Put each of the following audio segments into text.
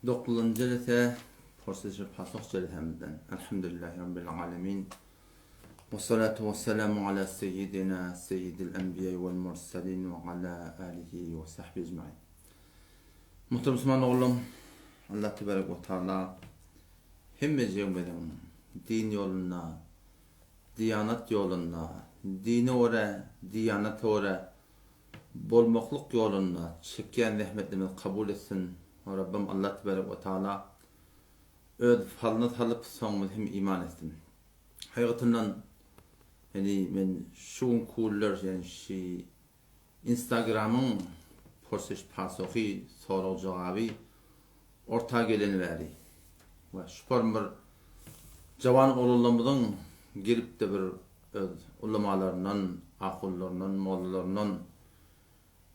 Dokuzynjy jelese Porsyja Pasoh jelesemizden. Elhamdülillahi Rabbil alemin. Ve salatu ve selamu ala seyyidina seyyidil enbiya vel mursalin ve ala alihi ve sahbihi ecmain. Muhterem Müslüman oglum, Allah tebarek ve taala hemmejigimiziň din ýolunda, diýanat ýolunda, dine görä, diýanata görä bolmaklyk ýolunda çekýän zähmetlerimizi kabul etsin. Rabbim Allah tebarek we taala öz falyna salyp soňumyzy hem iman etsin. Hakykatyndan ýani men şu günki günler ýani şi Instagramyň porseş pasohy sorag jogaby orta geleni bäri we şu form bir jawan oglanlarymyzyň gelipde bir öz ulamalaryndan, ahunlaryndan, mollalaryndan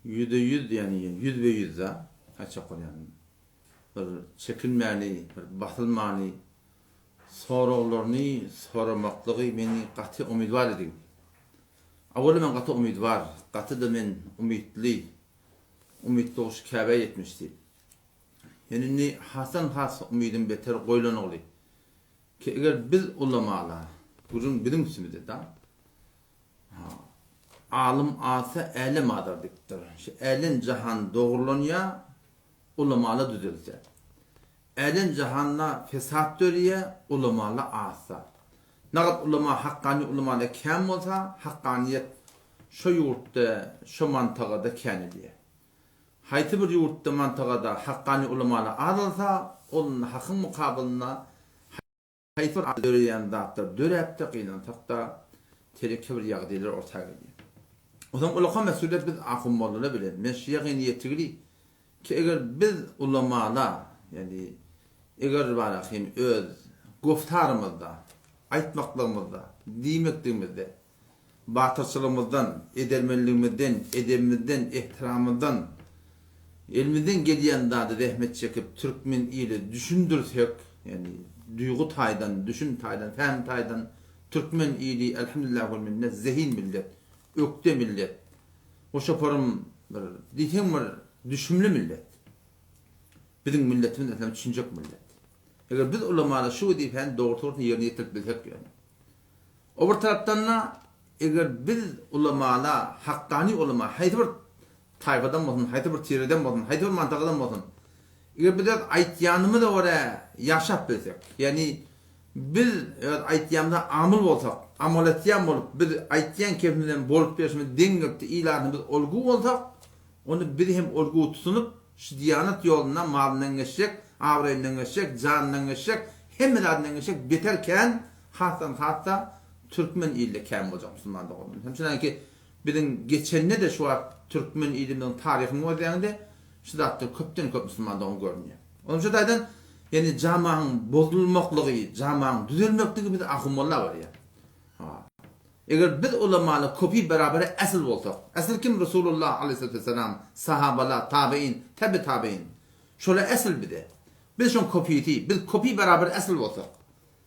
ýüze-ýüz, ýagny ýüzbe-ýüz-de, aýtjak bolýanym, bir çekinmäni, bir basylmany soraglaryny soramaklygy meni gaty umydwar edigi. Awala men gaty umydwar, gaty-da men umytly, umytly guş Käbä ýetmiş diýip. Ýöne indi hasdan-has umydym beter goýlanygly. Ki eger biz ulamala, gürrüň biziň üstümizde da. Ha, alym azsa älem azar diýipdir. Şu älem jahan dogrulanýa, ulamala düzelse. Älem jahanda fesat dörýä, ulamala azsa. Nagat ulama hakkany ulamala kän bolsa, hakkanyýet şo ýurtda, şo mantagada kän edýä. Haýsy bir ýurtda mantagada hakkany ulamala azalsa, ol hakyň mukabylynda haýsy bir döreýän zatlar döräpdir, gynansakda teleke bir ýagdaýlar orta gelýär. Onsoň ulaka mesulyýet biz ahun-mollala bilen. Men şu ýagyny ýetigli ki eger biz ulamala, ýagny eger barahym öz goftarymyzda, aýtmaklygymyzda, diýmekligimizde Batyrçylygymyzdan, edermenligimizden, edebimizden, ehtiramymyzdan elimizden gelýän zady zähmet çekip türkmen ile düşündirsek, ýagny duýgy taýdan, düşün taýdan, pähim taýdan türkmen ili elhamdülillah wel minnet zehin millet, ökde millet. Goşaparym bir diýseň bir düşümli millet. Biziň milletimiz eslem düşünjek millet. Eger biz ulamada şu wezipäni dogry-dogrusyny ýerine ýetirip bilsek ýöne. O bir tarapdan-da, eger biz ulamala, hakgany ulama, haýsy bir taýfadan bolsun, haýsy bir tireden bolsun, haýsy bir mantagadan bolsun, eger biz öz aýtýanymyza görä ýaşap bilsek, ýagny biz öz aýtýanymyza amyl bolsak, amal etýän bolup, biz aýtýan kepimizden bolup berşimiz deň gelipdi, il arasynda biz olgu bolsak, onda bizi hem olgu tutunyp, şu diýanat ýolunda malyndan geçjek, abraýyndan geçjek, janyndan geçjek, hemme zadyndan geçjek beter kän Hasdan has-da türkmen ilde kän boljak musulman doganlarym. Hem şundan ki biziň geçende-de şu wagt türkmen ilimiziň taryhyny gözleýäňde şu zatda köpden köp musulman dogan görünýär. Onuň şu taýdan ýani jamaň bozulmaklygy, jamaň düzelmekligi bizi ahun-molla barýar. Ha. Eger biz ulamany köpi berabere esl bolsak, esl kim Resulullah aleyhissalatu vesselam, sahabalar, tabein, tabi tabein. Şolar esl bize. Biz şoň köpisi, biz köpi beraber esl bolsak.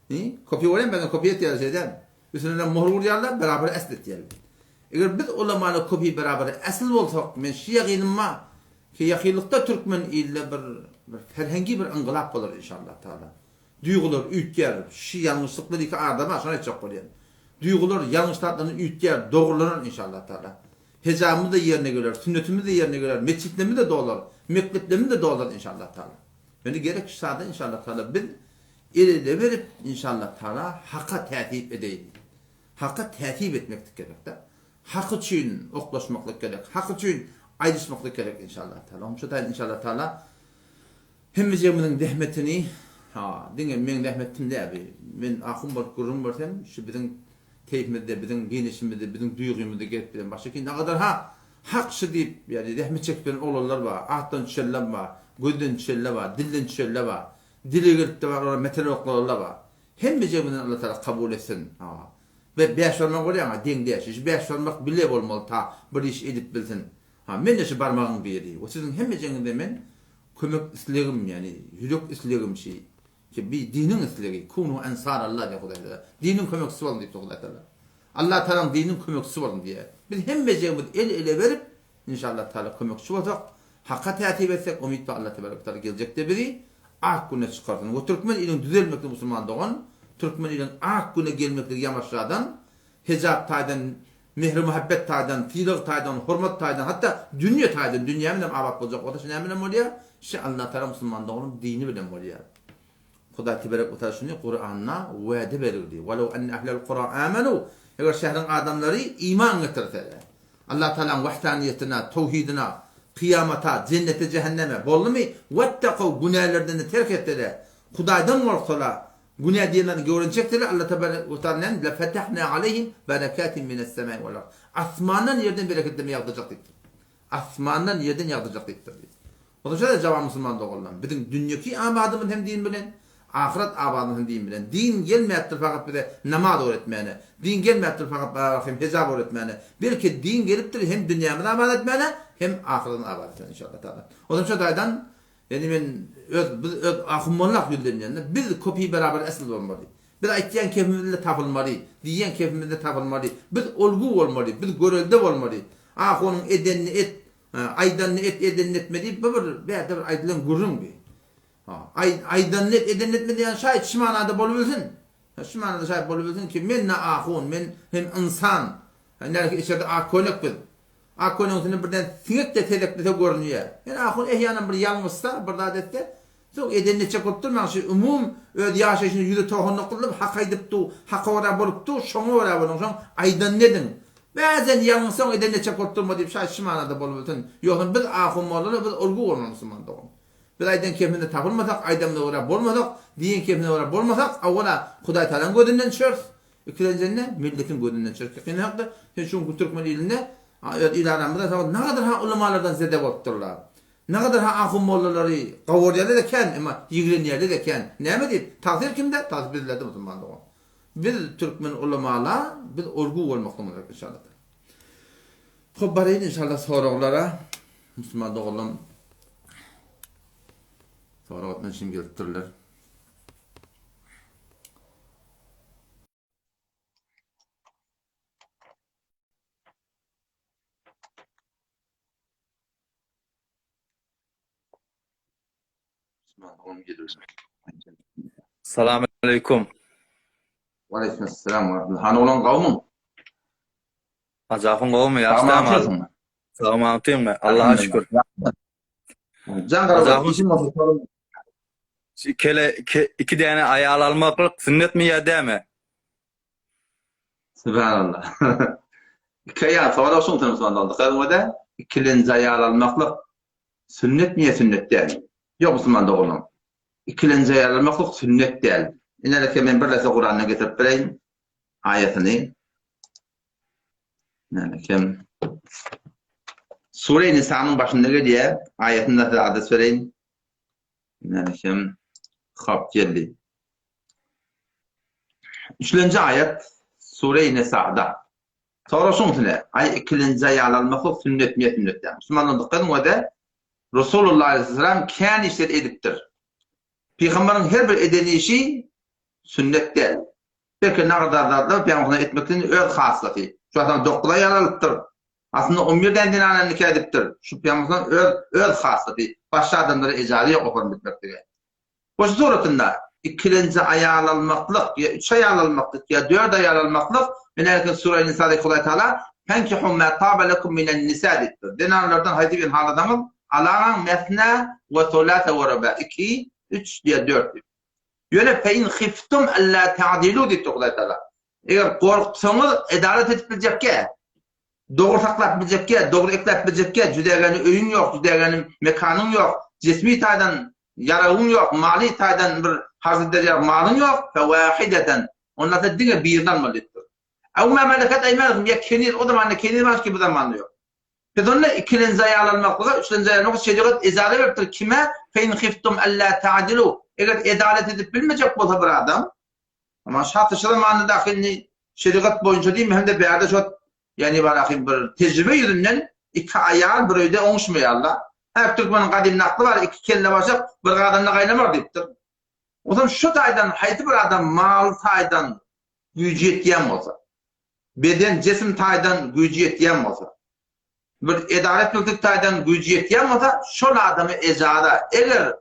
Hi, kopiýa bolýan benden kopiýa etýärler şeýdämi? Üstüne möhür urýarlar, beraber esl etýärler. Eger biz ulamany kopiýa beraber esl bolsak, men şu ýagynym bar ki ýakynlykda türkmen ilde bir bir ferhengi bir yngylap bolar inşallah taala. Duýgular üýtgär, şu ýalňyşlyklar iki arada bar, şony aýtjak bolýan. Duýgular ýalňyş zatlardan üýtgär, dogurlanar inşallah taala. Hejabymyz-da ýerine geler, sünnetimiz-de ýerine geler, metjitlerimiz-de dolar, mekdeplerimiz-de dolar inşallah taala. Ýöne gerek şu sada inşallah taala biz El-ele berip inşallah taala haka täsip edeýli. Haka täsip etmeklik gerekde. Hak üçin oklaşmaklyk gerek. Hak üçin aýdyşmaklyk gerek inşallah taala. Onuň üçin taýyn inşallah taala hemmejigimiziň zähmetini ha diňe meň zähmetim däl bi. Men ahun bolup gürrüň bersem şu biziň teýfimizde, biziň giňişimizde, biziň duýgymyzda gelip bilen başga kim nagadar ha hak şu diýip ýagny zähmet çekip bilen oglanlar bar, atdan düşenler bar, gözden düşenler bar, dilden düşenler bar. Dile gelipde bar olar metel oklalarla bar. Hemmejigimizden Allah Taala kabul etsin. Ha. Be bäş barmak bolýaňa deň däl. Şu bäş barmak bile bolmaly ta bir iş edip bilsin. Ha men de şu barmagyň biri. We siziň hemmejigiňizden men kömek islegim ýani ýürek islegim şi ki bi diniň islegi kunu ensarallah diýýär Hudaý Taala. Diniň kömekçisi boluň diýipdir Hudaý Taala. Allah Taalaň dininiň kömekçisi boluň diýýär. Biz hemmejigimiz el ele berip Inşallah Taala kömekçi bolsak, Haka täsip etsek, umyt bar Allah tebarek we taala geljekde bizi. ak güne çykarsyn we türkmen iliniň düzelmekligi musulman dogan türkmen iliniň ak güne gelmekligi ýamaşjadan hejap taýdan mähri-muhabbet taýdan sylag taýdan hormat taýdan hatda dünýe taýdan dünýämizem abat boljak bolsa şu näme bilen bolýar şu Allatagala musulman doganym dini bilen bolýar. Hudaý teberek we taala şuny Kuranda wada bergdi, Welew enne ehlel kura amenu, eger şäheriň adamlary iman getirseler, Allah Tagalaň wahdaniýetine, towhidine, kyýamata, jennete, jähenneme, boldumy, wettekaw, günälerden-de terk etseler, Hudaýdan gorksalar, günä diýenlerini göwreni çekseler, Allah teberek we taala näme, lefetahna aleýhim berekatin mines-semai wal-ard, asmandan ýerden bereketlerimi ýagdyrjak diýipdir. Asmandan, ýerden ýagdyrjak diýipdir diýip. Onsoň jawan musulman doganlarym, biziň dünýeki abadymyz hem din bilen, ahyret abadymyz hem din bilen. Din gelmäpdir fakat bize namaz öwretmäne, din gelmäpdir fakat barabar hem hejap öwretmäne, belki din gelipdir hem dünýämizi abat etmäne, hem ahyretimizi abat etmäne inşallah taala. Onsoň şo taýdan ýani men öz biz öz ahunmollak ýüzlenýän-de, biz köpi beraber esl bolmaly. Biz aýtýan kepimizde tapylmaly, diýýän kepimizde tapylmaly. Biz olgu bolmaly, biz görelde bolmaly. Ahunyň edenini et, aýdanyny et, edenini etme diýip, bu bir bärde bir aýdylan gürrüň bi. Aýdanyny et, edenini etme diýýän şaýat şu manada bolubilsin. Şu manada şaýat bolubilsin ki, men-de ahun, men hem ynsan. Nädip içerde ak köýnek biz. Ak köýnegiň üstünde birden siňek-de tezeklese görünýär. Ýöne ahun ehýanam bir ýalňyşsa, bir zat etse, Soň edenini etjek bolup durmaň, şu umum öz ýaşaýşyny ýüze tohunlyk kylyp, hak aýdyp du, haka görä bolup du, şoňa görä boluň, şoň aýdanyny ediň. Bäzen ýalňyşsaň edenini etjek bolup durma diýip şaý şu manada bolup bilsin. Ýogsam biz ahun mollalar biz ulgy bolmaly musulman dogan. Biz aýdan kepimize tapylmasak, aýdamyza görä bolmasak, diýen kepimize görä bolmasak, awwala Hudaý Tagalaň gözünden düşeris, ikilenjende milletiň gözünden düşeris. Ýakyn hakda sen şu günki türkmen ilinde öz il aramyzda nagadyr ha ulamalardan zede bolupdyrlar. Nagadar ha ahun mollalary gowurýarlar eken, emma ýigrenýärler eken. Näme diýip? Tagsyr kimde? Tagsyr bizlerde musulman dogan. Biz türkmen ulamala biz olgu bolmaklygymyz gerek inşallah. Hop baraýyn inşallah soraglara. Musulman doganlarym sorag etmek üçin gelipdirler. Salam aleýkum. Waleýkim salam we rahmetullah. Hany oglan gowmyň? Ajapyň gowmy? Ýagşy dämi? Sagmantyňmy? Allaha şükür. Jan garabak işiň bolsa sorun. Kele iki däne aýal almaklyk sünnetmi ýa dämi? Subhanallah. Iki aýal sorag şuň üçin musulman doganlar. Gaýgyda ikilenji aýal almaklyk sünnetmi ýa sünnet dälmi? Ýok musulman doganlar. Ikilenji aýal almaklyk sünnet däl. Ineleke men bir lese Kurandan getirip bereýin aýatyny. Näme Sure Nisanyň başynda gelýär. Aýatyny da size adres bereýin. Näme Hop geldi. Üçlenji aýat Sure-i Nisa'da. Soraşyň şuň üstüne, aý ikilenji aýal almaklyk sünnetmi ýa sünnet dälmi? Musulmanlar dykgat ediň we-de Resulullah aleyhisselam kän işler edipdir. Pygamberiň her bir eden işi sünnet däl. Belki nagadar zatlar pygamberimiz etmekligiň öz hassasy. Şu adam 9 aýal alypdyr. Aslynda 11 däne zenana nika edipdir. Şu pygamberimiz öz öz hassasy. Başga adamlara ejazy ýok o hormat etmeklige. Goşgy suratynda ikilenji aýal almaklyk ýa üç aýal almaklyk ýa dört aýal almaklyk Menälki Sure Nisada Hudaý Taala Fenkihu ma taba lekum minen nisa diýipdir. Zenanlardan haýsy birini halasaňyz alaňaň mesna we sulasa we ruba iki, üç ýa dört diýip. Ýöne fe in hiftum alla ta'dilu diýipdir Hudaý Taala. Eger gorksaňyz edalat edip biljekkä, Dogry saklap biljekkä, dogry ekläp biljekkä, jüdägäni öýüň ýok, jüdägäni mekanyň ýok, jismi taýdan ýaragyň ýok, maly taýdan bir harç eder ýaly malyň ýok, fewahideten, onda sen diňe birini almaly diýipdir. Ew ma meleket eýmanukum, ýa keniz, o zamanda keniz bar, ki bu zamanda ýok. Biz onda ikilenji aýal almaklyga, üçlenji aýal almaklyga şerigat ejaza beripdir, kime? Fe in hiftum alla ta'dilu, eger edalet edip bilmejek bolsa bir adam, Amma şahsy şu zamanda indi şerigat boýunça diýme hem-de bärde şo ýani bar ahim bir tejribe ýüzünden iki aýal bir öýde oňuşmaýarlar. Her türkmeniň gadym nakly bar, iki kelle başak bir gazanda gaýnamar diýipdir. Onsoň şu taýdan haýsy bir adam mal taýdan güýji ýetýän bolsa, beden jisim taýdan güýji ýetýän bolsa, bir edara etmeklik taýdan güýji ýetýän bolsa, şol adamy ejaza, eger.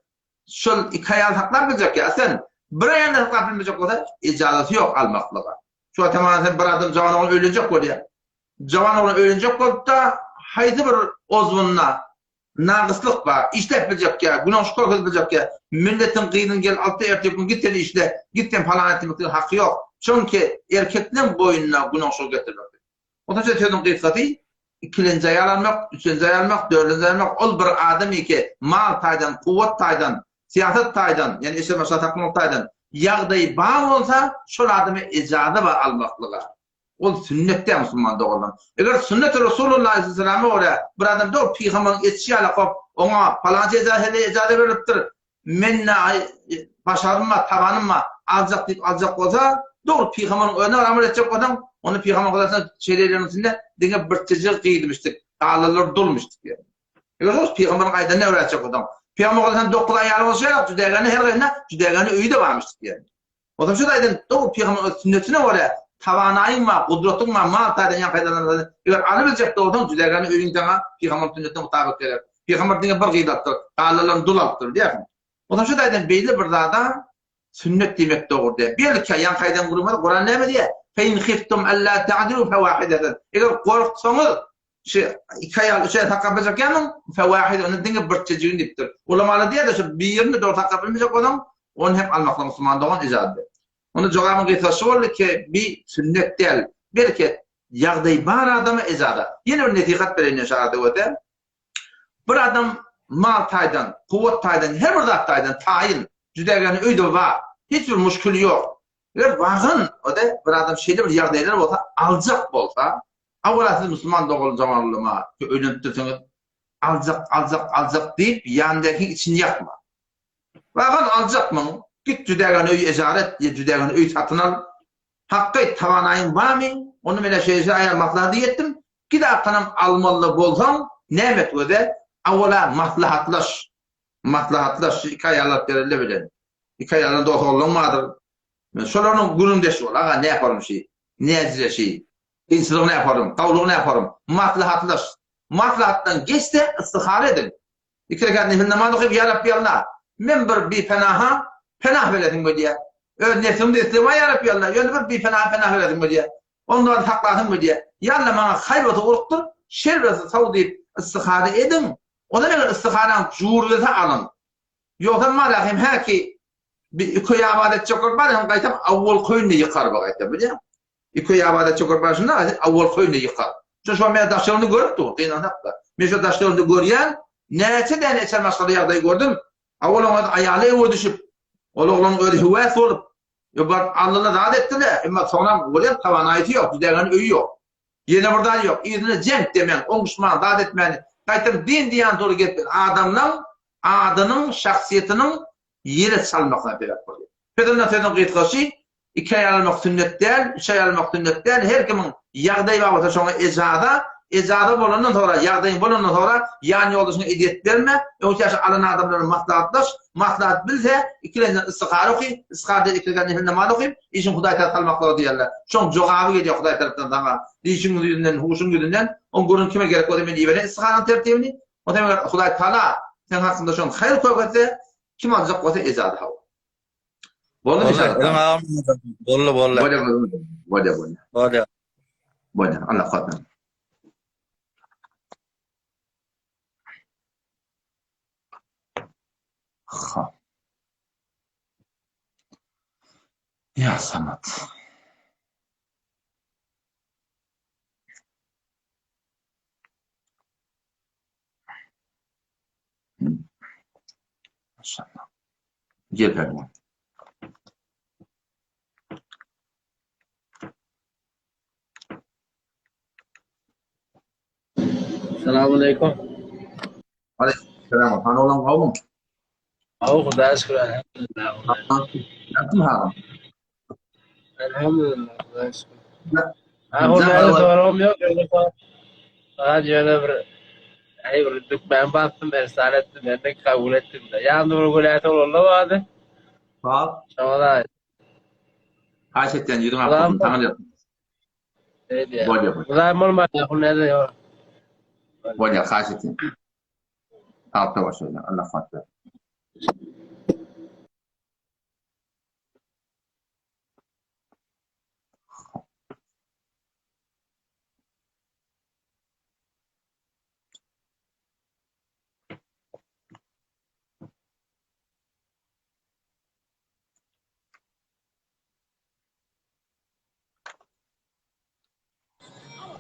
Şol iki aýal saklap biljek ýa sen bir aýalyny saklap bilmejek bolsa, ejazasy ýok almaklyga. Şu wagt tamam sen bir adam jawan oglan öýlenjek bolýar. Jawan oglan öýlenjek bolup-da, haýsy bir ozwunda nagyslyk bar, işläp biljek ýa, günaş görkezip biljek ýa, milletiň gyzyny gel alty ertir gün git sen işle, git sen palan et diýmekden haky ýok. Çünki erkekleň boýnuna günaşlygy getirmek. Ondan sözüň gysgasy, ikilenji aýal almak, üçlenji aýal almak, dördünji aýal almak, ol bir adam eke mal taýdan, kuwwat taýdan, syýasat taýdan, ýagny eşek maşgala saklamak taýdan ýagdaýy bar bolsa, şol adama ejaza bar almaklyga. Ol sünnet däl musulman doganlarym. Eger sünneti Resulullah aleyhissalama görä bir adam dogry pygamberiň etişi ýaly hop, oňa palança ejaza ejaza berlipdir, men başarynma, tabanynma aljak diýip aljak bolsa, dogry pygamberiň özüne amal etjek bolsaň, onda pygamber hudaýdan şeýle içinde diňe bir çejek gyzmyşdyk, galanlar dulmuşdyk diýýär. Eger şol pygamberiň aýdanyna görä etjek bolsaň, pygamber hudaýdan 9 aýaly bolsa ýa jüdägeni her gyzyna jüdägeni öýi-de barmyşdyk diýýär. Onsoň şu taýdan dogry pygamber öz sünnetine görä tawanaýyň bar, gudratyň bar, mal taýdan ýa peýdalanmaly. Eger alybiljek bolsaň jüdägeni öýüň saňa pygamber sünnetine mutabyk geler. Pygamber diňe bir gyz alypdyr, galanlaryny dul alypdyr diýýärsiň. Onsoň şu taýdan beýle bir zada sünnet diýmek dogry däl. Belki ýaňky aýdan gürrüňimiz Kuran näme diýýär? Fe in hiftum alla ta'dilu fewahideten. Eger gorksaňyz şu iki aýal, üç aýal saklap biljek ýalyň, fewahide, onda diňe bir çejigini diýipdir. Ulamalar diýýär-de, şu birini dogry saklap bilmejek bolsaň, ony hem almaklyk musulman dogan ijazat ber. Onda jogabyň gysgasy şu boldy ki, bi sünnet däl. Belki ýagdaýy bar adama ijazat. Ýene bir nesihat bereýin şu arada göze. Bir adam mal taýdan, kuwwat taýdan, her bir zat taýdan taýyn, jüdägäni öýde bar. Hiç bir muşkili ýok. Eger wagyn, o-da bir adam şeýle bir ýagdaýlar bolsa, aljak bolsa, Awala siz musulman dogan jamanlyma öýlenipdirsiňiz, aljak, aljak, aljak diýip ýandakyň içini ýakma. Wagan aljakmyň, git jüdägäni öý ejara et ýa jüdägäni öý satyn al. Hakky tawanaýyň barmy, ony menä şeýle aýal maslahaty ýetdim, git arkanam almaly bolsaň näme et göze, awala maslahatlaş. Maslahatlaş şu iki aýal alyp berelle bilen. Iki aýaldan dos ogluň bardyr. Şolaryň gürrüňdeşi bol, aga näparym şi, näjire şi, kynçylygy näparym, gawlugy näparym, maslahatlaş. Maslahatdan geç-de istihara ediň. Iki rekat nefil namaz okyp, Ýa Rabbi Alla, men bir bipenaha penah beresiň gelýär. Öz nebsimde islegim bar, Ýa Rabbi Alla, ýöne bir bipenaha penah beresiň gelýär. Ondan saklasyň gelýär. Ýa Alla, maňa haýyr bolsa urukdyr, şer bolsa saw diýip istihara ediň. Ondan eger istiharaň jur gelse alyň. Ýogsam malahym häki Bir iki öý abat etjek bolup barýaň, gaýtam awwal köýüni ýykar bu gaýtam, bilýäňmi? Iki öý abat etjek bolup barşynda awwal köýüni ýykar. Şo şo men daşyny görüp dur, gynansak-da. Men şo daşyny görýän, näçe däne içer maşgala ýagdaýy gördüm. Awwal oňa aýaly öwe düşüp, ol oglanyň özi höwes bolup, ýa baryp aldylar zat etdiler, emma soňam bolýar tawanaýysy ýok, düzägeni öýi ýok. Ýene bir zat ýok, yzyna jeňk demäň, oňuşman, zat etmän, gaýtam din diýýän tory gelip adamlaň adynyň, şahsyýetiniň ýere çalmasyna sebäp bolýar. Sözünden sözüň gysgasy, iki aýal almak sünnet däl, üç aýal almak sünnet däl, her kimiň ýagdaýy bar bolsa şoňa ejaza, ejaza bolandan soňra, ýagdaýyň bolandan soňra ýan ýoldaşyňa ezýet berme, öňki ýaşy alan adamlar bilen maslahatlaş, maslahat bilse, ikilenjiden istihara oky, istihara iki rekat nefil namaz okyp, işiň Hudaý tarap salmaklygy diýerler. Şoň jogaby gelýär Hudaý tarapdan saňa, dişiň ýüzünden, huşuň ýüzünden, oň gürrüň kime gerek bolsa men ibereýin istiharanyň tertibini, Onsoň eger Hudaý Taala seň hakyňda şony haýyr kök etse, kim aljak bolsa ejazy hawa. Boldumy Boldy, inşallah? Boldy, boldy. Bolýa, bolýa, bolýa. Bolýa. Bolýa, Allah kuwwatlasyn. Ha. Ya Samat. Maşallah. Gel Perwan. Selamun aleyküm. Aleyküm selam. Han olan gowmy? Gowy, Hudaýa şükür, elhamdülillah. Ýagşymy halyň? Elhamdülillah, Hudaýa şükür. Ha, o meni soragym ýok, ýöne Sagat ýöne bir Aý bir dükmän basdym, ersal etdim, men de kabul etdim. Ýanymda bir welaýat oglanlar bardy. Sag. Şoňa da Haýyş etýän ýüzüň ak bolsun, saňa diýip. Bolýar. Bolýar. Hudaýym bolmaýar, pul näde ýok. Bolýar, haýyş etýän. Saglyk başlaýlar. Allah kuwwat bersin.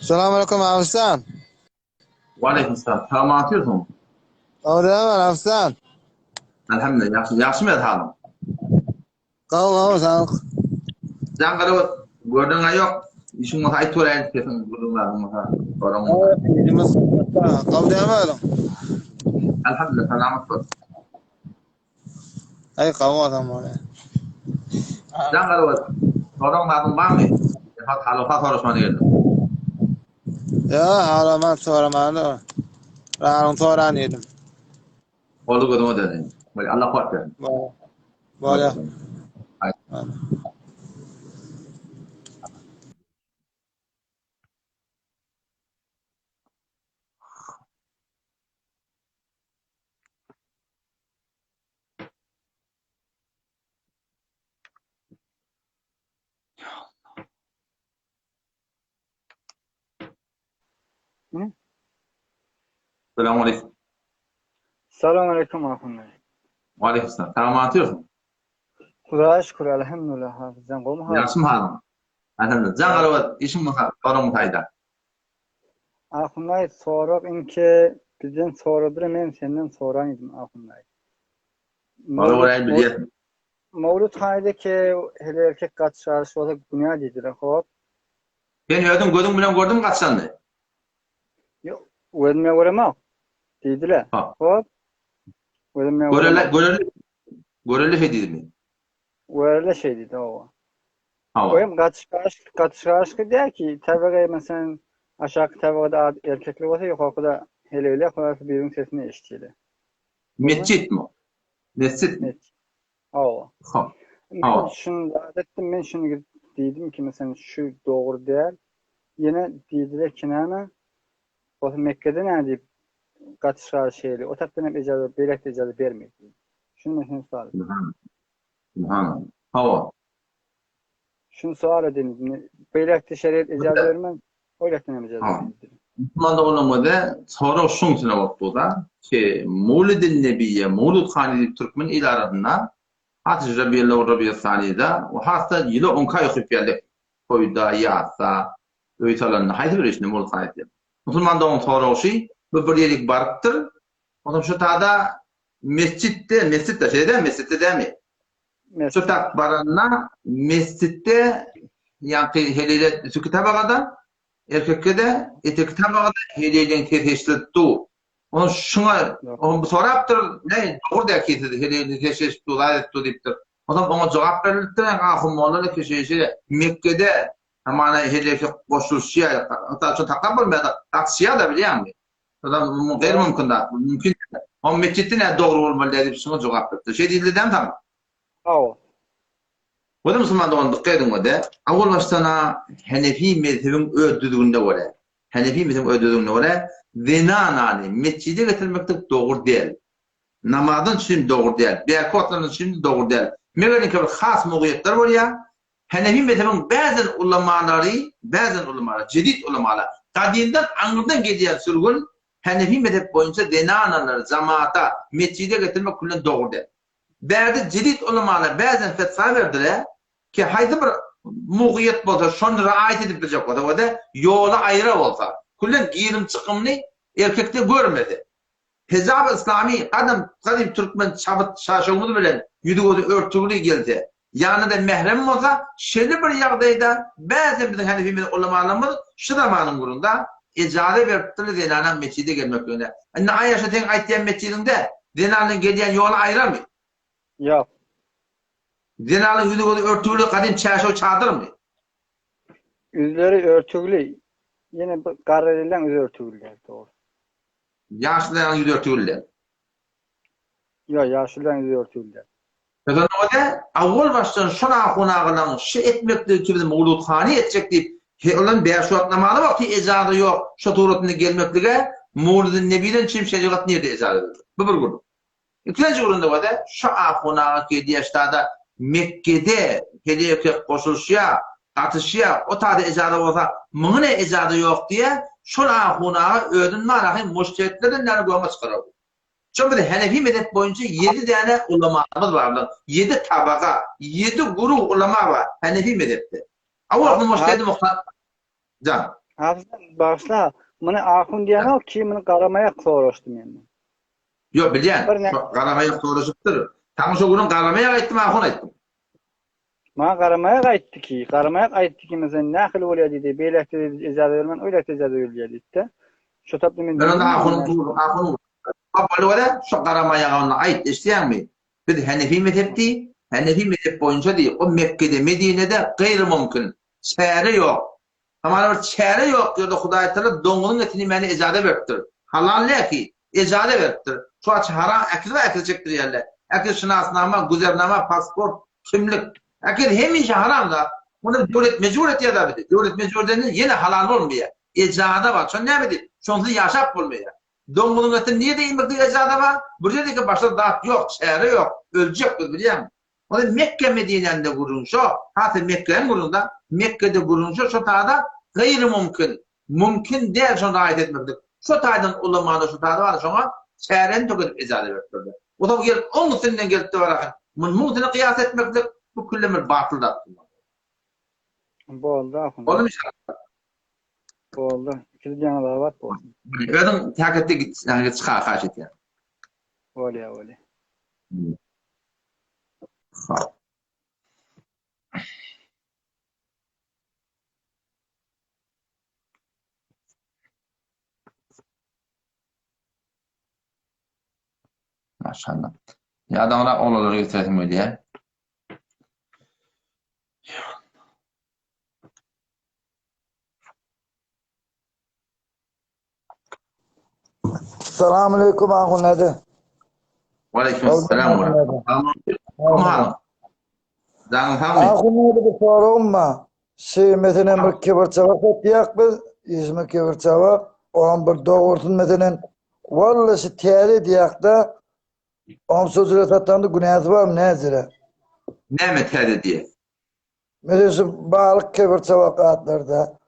Salam aleyküm Afistan. Waleýkim salam. Salam atýarsyň. Gowdämi Afistan? Elhamdülillah, ýagşy, ýagşymy halyň? Gowy gowy sag. Jan gara gördüň ýok. Işiň bolsa aýt göräýin sesiň gürrüň lazym bolsa. Soraň bolsa. Işimiz Gowdämi özüň? Elhamdülillah, salamat bol. Aý gowy adam bolýar. Jan gara soraň lazym barmy? Hat halyfa soraşmana geldim. Ýa halaman soramany. Ragyň soran edim. Boldy gözüňe döneýin. Bolýar, Allah kuwwat bersin. Bolýar. Salam aleyküm. Salam aleyküm ahun bey. Aleyküm selam. Tamam atıyorsun. Hudaýa şükür elhamdülillah hafizjan gowmy halyň? Ýagşymy halyň? Elhamdülillah. Jan garaba işiň bolsa soragyň taýda. Ahun bey sorag inki bizden soradyr men senden soran idim ahun bey. Soragy göräýin bilýärsiň. Mawlud haýda ki hele erkek gatyşaryş bolsa günä diýdiler hop. Sen özüň gözüň bilen gördüňmi gatyşanyny? Ýok, gözüm bilen göremok. Diýdiler. Hop. Gözüm bilen görele görele görele şey diýdimi? Görele şey diýdi owa. Hawa. Goýum gatyşgaryş gatyşgaryş diýär ki, tebigy meselem aşaky tabagada erkekler bolsa ýokarkyda heleýler hoýasy biriniň sesini eşitýär. Metjitmi? Mesjit. Mesjit. Hawa. Ha. Men şunu zat etdim, men şunu gidip diýdim ki, meselem, şu dogry däl. Ýene diýdiler ki, näme? Bolsa Mekgede näme diýip gatyşgar şeýle. O tarapdan hem ejazat, beýlekde ejazat bermedi diýdi. Şunu men senden sual etdim. Subhanallah. Hawa. Şunu sual edin. Beýlekde şeriat ejazat bermez, o ýakdan hem ejazat bermez. Musulman doganlarymyza sorag şuň üçin bolup dur-da, ki Mawlidin Nebiýe, Mawlud hany diýip türkmen il arasynda has Rabiýel-ewwel, Rabiýel-sanyda we has-da ýyla onka ýokyp geldik. Toýda, ýasda, öý salanda haýsy bir işinde Mawlud hany diýip. Musulman dogan soragy şy, bu bir ýerik barypdyr, onsoň şu tada mesjitde, mesjitde şeýle dämi, mesjitde dämi? Şu tak baranda mesjitde ýaňky heleýler üstki tabagada, Erkekde-de, eteki tabagada heleýleň sesi eşidilip dur. Onuň şuňa, onuň bu sorapdyr, ne, dogry däl ki siz heleýleň sesi eşidip dur, zat edip dur diýipdir. Onsoň oňa jogap berilipdir, ahun molla ile keşeýşe Mekgede hamana heleýke goşulyşýar, hatda şony saklap bolmaýar-da, gatyşýar-da bilýäňmi? Şonda bu gaýry mümkin zat, bu mümkin däl. Oň metjitde näme dogry bolmaly däl diýip şuňa jogap beripdir. Şeý diýildi dämi saňa? Hawa. Goý musulman dogan dykgat ediň we de, awal başdan-a Henefi mezhebiň öz düzgünine görä, Henefi mezhebiň öz düzgünine görä, zenanany metjide getirmeklik dogry däl. Namazdan üçin dogry däl, bärki wagtlardan üçin dogry däl. Meger inki bir has mugyýetler bolýar. Henefi mezhebiň bäzen ulamalary, bäzen ulamalar, jedid ulamalar, gadymdan aňyrdan gelýän sürgün Henefi mezhep boýunça zenanalary jamata, metjide getirmek küllen dogry däl. Bärde jedid ulamalar bäzden fetwa berdiler ki haýsy bir mugyýet bolsa şony raýat edip biljek bolsa we-de ýoly aýra bolsa, küllen girim-çykymyny erkekde görmese, hijab-y yslamy gadym gadym türkmen çabyt çarşawymyz bilen ýüzi-gözi örtügli gelse, ýanynda mähremi bolsa, şeýle bir ýagdaýda bäzden biziň hanefi mezhep ulamalarymyz şu zamanyň gurunda ejaza beripdirler zenanaň metjide gelmekligine. Indi aýaşa seň aýtýan metjidiňde zenanyň gelýän ýoly aýramy? Ýok. Zenanyň ýüzi gözi örtügli gadym çärşew çadyrmy? Ýüzleri örtügli. Ýene bir garrylaň ýüzi örtügli däl dogry. Ýaşlylaň ýüzi örtügli däl. Ýok, ýaşlylaň ýüzi örtügli däl. Şonda awwal başdan şol ahun agalaň şy etmekligi ki biz mowludhany etjek diýip, he olam bäş wagt namazy wagty ejaza ýok şo suratynda gelmeklige mowludyn nebiden çyn şerigat nirde ejaza berdi. Bu bir gürrüň. Ikinji gürrüňde bolsa şo ahun aga gelýär ştada Mekgede heleý erkek goşulyşýar, gatyşýar, o tada ejaza bolsa muňa ne ejaza ýok diýýär, şol ahun aga özüni narahy mujtehitlerden näme göňe çykarar. Şol bir Henefi mezhep boýunça ýedi däne ulamamyz bar bilen. Ýedi tabaga, ýedi guruh ulama bar Henefi mezhepde. Awal mujtehidi muhtar Jan. Hafyzjan bagyşla, muny ahun diýenok ki, muny garamaýak soraşdy menden. Ýok, bilýän. Garamaýak soraşypdyr. Saňa şo günüň garamaýak aýtdym, ahun aýtdym. Maňa garamaýak aýtdy ki, garamaýak aýtdy ki, meselem nähili bolýar diýdi, beýläkde diýdi ejaza bermän, oýläkde ejaza berilýär diýdi-de. Şo tapda men Men onda ahunyň turuny, ahunyň Boldy bolýa, şo garamaýaga onda aýt, eşidýäňmi? Biz Henefi mezhep diý, Henefi mezhep boýunça diý, o Mekgede, Medinede gaýry mümkin, çäre ýok. Hamana bir çäre ýok ýerde Hudaý Tagala doňuzyň etini iýmäne ejaza beripdir. Halal däl ki, ejaza beripdir. Şu wagt haram äkiz bar äkiz çekdirýärler. Äkiz şynasnama, güzernama, pasport, kimlik. Äkiz hemişe haram zat. Muny döwlet mejbur etýär da bizi. Döwlet mejbur edende ýene halal bolmaýar. Ejaza bar. Şony näme diýip? Şonsuz ýaşap bolmaýar. Doňuzyň etini nirede iýmeklik ejaza bar? Bir ýerdeki başga zat ýok, çäre ýok. Öljek biz bilýäňmi? Ony Mekge Medinäňde gürrüň şo, hasy Mekgäň gürrüň-da, Mekgede gürrüň şo, şo taýda gaýry mümkin, mümkin däl şony raýat etmeklik. Şo taýdan ulamada şo taýda bar şoňa çäräni tökedip ejaza beripdirler. Ozal gelip oň üstünden gelipdi barahan. Muny muň üstüne kyýas etmeklik bu küllem bir batyl zat. Boldy ahun. Boldumy inşallah? Boldy. Ikili jaňyz abat bolsun. Özüň täketde git, çykar haýyş etýän. Bolýa bolýa. Hop. Maşallah. Ýadaňra oglanlary getiresim gelýär. Salam aleyküm ahun hadi. Aleyküm selam. Canım sagmy? Ahun hadi bir soragym bar. Şey meselem bir kebir çabak satýak biz, ýüzme kebir çabak, oňam bir dogrusyny meselem walla şu täze diýýäk-de, oňam şo jüre satanda günäsi barmy näjüre? Näme täze diýýä? Meselem şu balyk kebir çabak atlarda.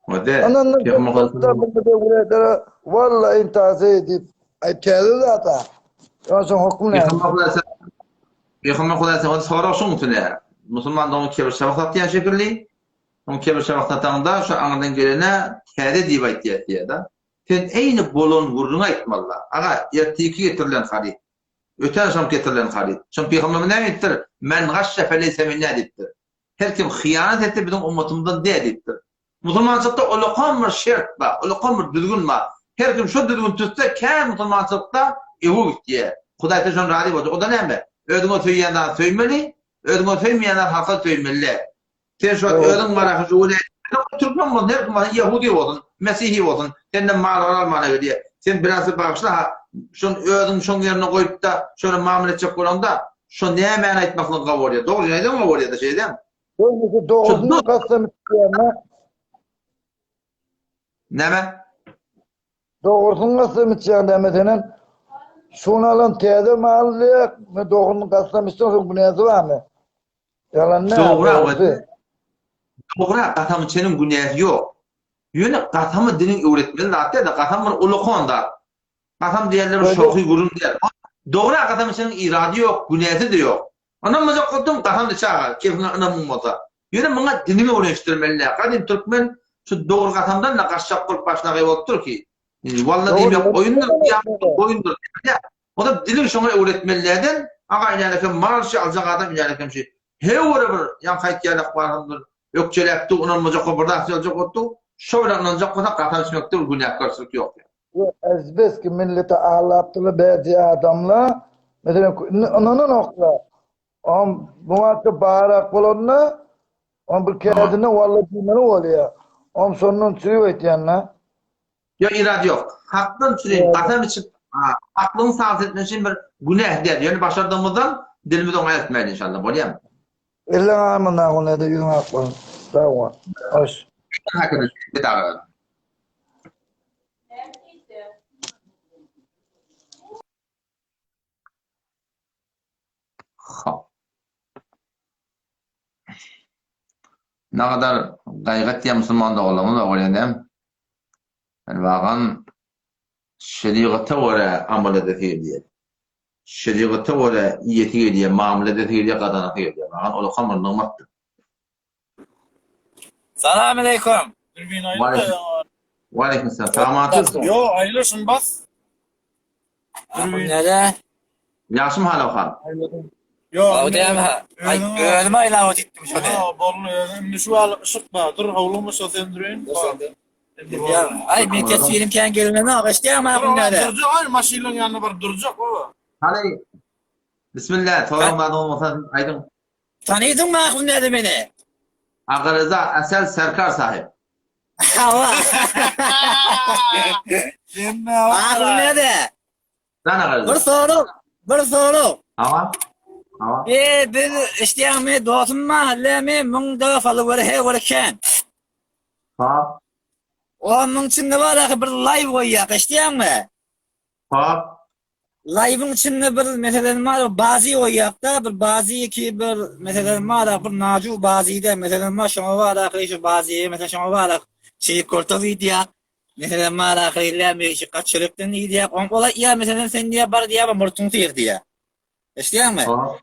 Ode. Ondan da Valla intihar edip ay täze zat ha. Ondan hukm ne? Peygamber Hudaý sen sorag şoň üstüne. Musulman doňuz kebir çabak satýan şekilli. Oň kebir çabak satanda şu aňyrdan gelene täze diýip aýtýar diýýär-de. Sen eýni bolan gürrüňi aýtmaly. Aga, erteki getirilen haryt. Öten agşam getirilen haryt. Şoň pygamberimiz näme diýipdir? Men gaşşe feleýse minna diýipdir. Her kim hyýanat etse biziň ummatymyzdan däl diýipdir. Musulmançylykda ulakan bir şert bar, ulakan bir düzgün bar. Her kim şo düzgüni tutsa kän musulmançylykda öňe gitýär. Hudaý sen şondan razy boljak. O-da näme? Özüňe söýýän zady söýmeli, özüňe söýmeýän zady halka söýmeli däl. Sen şu wagt özüň baraky şu welaýatda türkmen bolsun, her kim bolsun, ýehudi bolsun, mesihi bolsun, senden mal almana gelýär. Sen biraz bagyşla ha, şony özüň şoň ýerine goýup-da, şony mamla etjek bolaňda, şo nämäni aýtmaklygyň gowy bolýar. Dogry aýdaň gowy bolýar-da, şeýdem. Dogrusu dogrusyny kasam içýän-ä. Näme? Dogrusyny kasam içýän-dä, meselem, şuny alan täze mal diýýär, men dogruny kasam içsem, şoň günäsi barmy? Ýalan däl, Dogra, dogrusy. Dogra, kasam içeniň günäsi ýok. Ýöne kasamy diniň öwretmeli zat däl-de, kasam bir ulakan zat. Kasam diýenler bir şohy gürrüň däl. Dogra kasam içeniň irady ýok, günäsi-de ýok. Ynanmajak bolsaň, kasam iç aga, keyfiňe ynamyň bolsa. Ýöne muňa diniňi öwrenişdirmeli däl. Gadym türkmen şu dogry kasamdan-da gaçjak bolup başyna bolup dur ki. Walla diýmek oýundyr, oýundyr. Onda diliň şoňa öwretmeli däden, aga inänekem mal şi aljak adam inänekem şi. Höwre bir ýaňky aýtýan barham bir ökjeläp dur, ynanmajak bolup bir zat söýlejek bolup dur. Şo bilen ynanjak bolsa kasam içmekde bir günäkärçilik ýok. Ezbeski milleti aldapdylar bäzi adamlar. Meselem ynananoklar. Am bu wagtda barak bolanda am bir kädine walla diýmeli bolýar. Am şondan çüýip aýtýan-da. Ýok irad ýok. Hakdan çürin kasam içip haklygyň sabyt etmek üçin bir günäh däl. Ýöne başardygymyzdan dilimizi oňa eltmäli inşallah. Bolýamy? Elleň almyna ol ede ýüzüň ak bolsun. Sag bol. Hoş. Hop. Nagadar gaýgy etýän musulman doganlarymyz bar bolýan däl. Yani wagan şerigata görä amal edesi gelýär. Şerigata görä iýesi gelýär, mamla edesi gelýär, gazanasy gelýär. Wagan ol okan bir nygmatdyr. Salam aleýkum. Dürbin aýyl da. Waleýkim salam. Salamat. Yo aýyl şun bas. Dürbin. Näde? Ýagşymy hal ahwal? Yo. Aw däme. Aý özüm aýlap gitdim şony. Ha, bolly özüm. Indi şu al yşyk bar. Dur howluma şo söndüreýin. Aý men teswirim kän gelmedi. Eşitýäňmi ahun näde? Durjak aý maşynlaryň ýanyna baryp durjak baba. Hany Bismillah, soraň bar bolmasa aýdyň. Tanydyňmy ahun näde meni? Agaryza Asel Serkar sahip. Hawa. Ahun näde? Jan Agaryza. Bir sorag, bir sorag. Hawa. Hawa. E, biz eşitýäňmi dostum mahallemi müň follower he bir kän. Ha. Onuň içinde bar ahy bir live goýýak, eşitýäňmi? Ha. Live'yň içinde bir meselem bar, bazy goýýak-da, bir bazy ki bir meselem bar, bir naju bazy-da, meselem bar, şoňa bar ahy şu bazy, meselem şoňa bar, çiğ kortoz diýýär. Meselem bar ahy illa şu gaçyrykdan diýýär. On ola ýa meselem sen diýýär, bar diýýär, murtuň syr diýýär. Eşitýäňmi? Ha.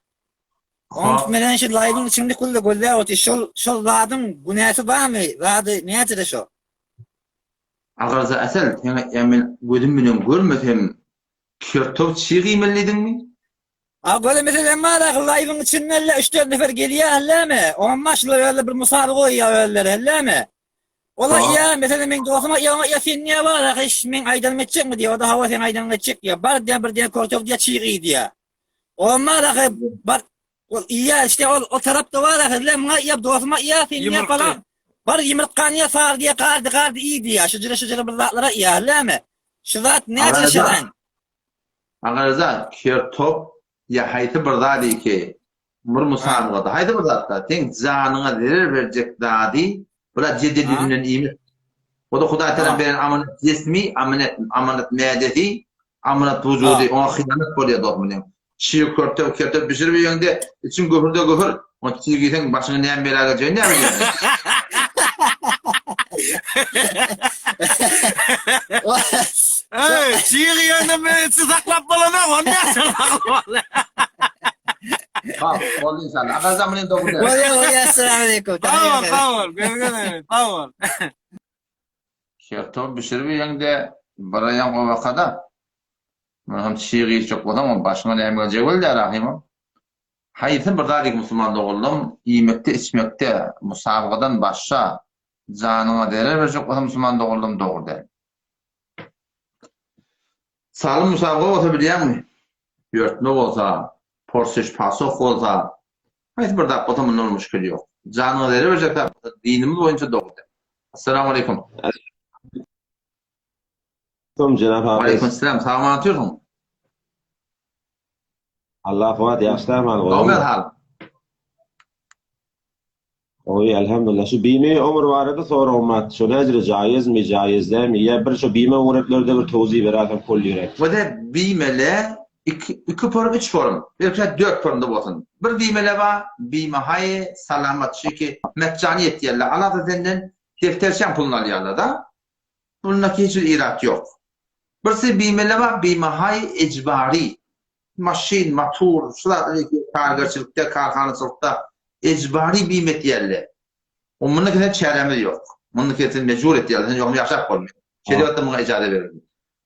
Onuň bilen şu live'yň içinde kulda gözläp otyr. Şol şol zadyň günäsi barmy? Zady näçede şo? Agarza Asel, seň aýtýan men gözüm bilen görmesem, kertow çig iýmeli diýdiňmi? A göle meselem bar ahy live'yň içinde elle 3-4 nefer gelýär ellämi? Oňa başlar özleri bir musaby goýýar özleri ellämi? Ola ýa meselem meň dostum aýýa oňa ýa sen niýe bar ahy meň aýdanymy etjekmi diýýär. O-da hawa seň aýdanyňy etjek diýýär. Bar diýýär bir diýýär kertow diýýär çig iý diýýär. Oňa ahy bar Ol iýýär işte ol o tarapda bar ahy le muňa iýip dostuma iýýär sen niýe falan. Bar ýumurtgany iýe sar diýe gardy gardy iý diýýär. Şu jüre şu jüre bir zatlara iýýär leme. Şu zat näçe şeren. Agaryza kertop ýa haýsy bir zat iki bir musabygada haýsy bir zatda seň janyňa zerer berjek zady bula jedel ýüzünden iýmek. O-da Hudaý tarapyn beren amanat jesmi, amanat amanat mädesi, amanat wujudy, oňa hyýanat bolýar dostum meniň. Çig körte kertop bişirip iýeňde içiň göhür-de göhür. Ony çig iýseň başyňa näme bela geljegini näme bilýäň? Eý, çig iýende men içi saklap bolanok, ony näçe saklamaly? Ha, boldy inşallah. Agajan bilen dogry. Bolýar, bolýar. Assalamu aleýkum. Sag bol, sag bol. Görüşmek Sag bol. Kertow bişirip iýeňde bir aýaň obakada. Muny hem çig iýjek bolsaň, başyňa näme geljegi bilýär ahymam. Haýsy bir zat musulman doganlarym iýmekde içmekde musabykadan başga janyňa zerer berjek bolsa musulman doganlarym dogry däl. Salym musabyka bolsa bilýäňmi? Ýörtme bolsa, porsiş pasoh bolsa, haýsy bir zat bolsa munda bir muşkil ýok. Janyňa zerer berjek zat bolsa dinimiz boýunça dogry däl. Assalamu aleýkum. Aleýkum jenap Hafiz. Aleýkum salam. Sag aman otyrsyň. Allah kuwat ýagşylar hal gowy. Gowy hal. Gowy elhamdulillah. Şu bime omur barada soragym bar. Şo näjire jaýyzmy, jaýyz dälmi? Ýa bir şo bime öwretlerde bir towzi bererseň kol ýürek. Wede bimele iki iki forum üç forum belki şa dört forumda bolsun. Bir bimele bar bime haýy salamat şiki metjany ýetýärler alasa senden defterçäň puluny alýarlar da. Bunda hiç bir irat ýok. Birsi bimele bar bime haýy ejbary maşyn matur şu zatlar kargerçilikde karhanaçylykda ejbary bime etýärler. O munda kese çärämiz ýok. Munda kese mejbur etýärler. Sen ýogam ýaşap bolmaýar. Şerigatda muňa ijaza berildi.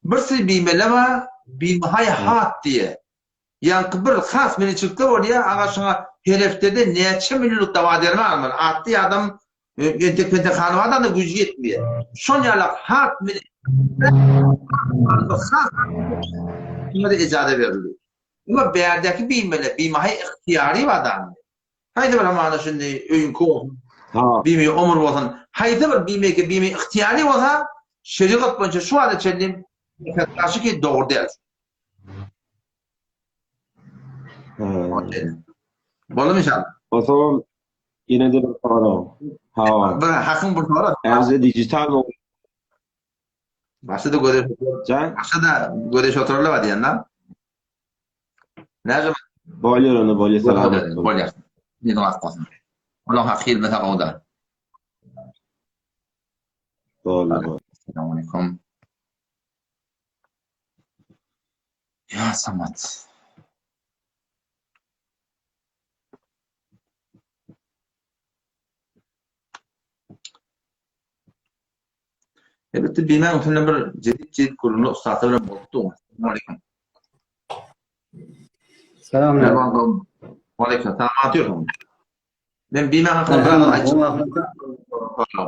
Birsi bimele bar, bimahaý hat diýe. Ýaňky bir has meniçilikde bolýar, aga şuňa her heftede näçe millionlyk dawa derman almaly. Atly adam entek pentek hany bar da güýji ýetmeýär. Şon ýalak hat meniçilikde has şuňa da ijaza berildi. Emma bärdäki bimele, bimahaý ygtyýary bar da. Haýsy bir hamana şindi öýüňki bolsun, bimi omur bolsun, haýsy bir bimeki bimi ygtyýary bolsa, şerigat boýunça şu wagta çenli garşy ki dogry däl. Boldumy inşallah? Onsoňam ýene-de bir sorag. Hawa. Bir hakyň bir sorag. Äze digital Başda-da göreş Başda-da göreş oturarlar diýen da. Näme? Bolýar onda bolýar salamat. Bolýar. Meniň hak bolsun. Olaň haky ýelmese gowda. Boldy. Assalamu alaykum. Ya Samat. Elbetde bimäň üstünde bir jedit-jedit gürrüňler ussatlar bilen bolupdy. Assalamu Salam aleyküm. Aleyküm. Salam atýarsyň. Men bimäň hakynda biraz aýtjak.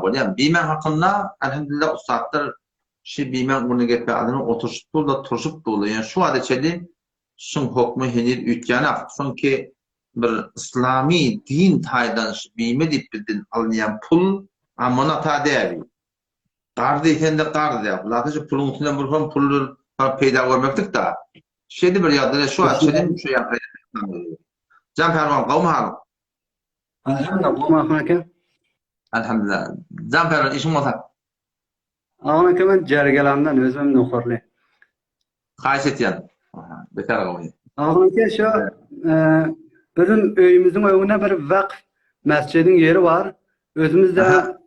Bolýar. Bimäň hakynda elhamdülillah ussatlar şu bimäň ugruna gepä adyny oturyşyp durlar, turşup durlar. Ýöne şu wagta çenli şuň hokmy heniz üýtgänok. Çünki bir yslamy din taýdan şu bime diýip bizden alynýan pul amanat-a däl. Gar diýsende gar diýýär. Hulasa şu puluň üstünden bir hem pul peýda görmeklik da. Şeýle bir ýagdaýda şu wagt çenli şu ýagdaýda. Jan Pälwan gowmy halyň? Elhamdülillah gowmy Ahun aka? Elhamdülillah. Jan Pälwan işiň bolsa. Ahun aka men Jergelandan özüm nohurly. Haýyş etýän. Aha, beter gowy. Ahun aka şu e, bizim öýümiziň öňünde bir vakf mescidiň ýeri bar. Özümiz de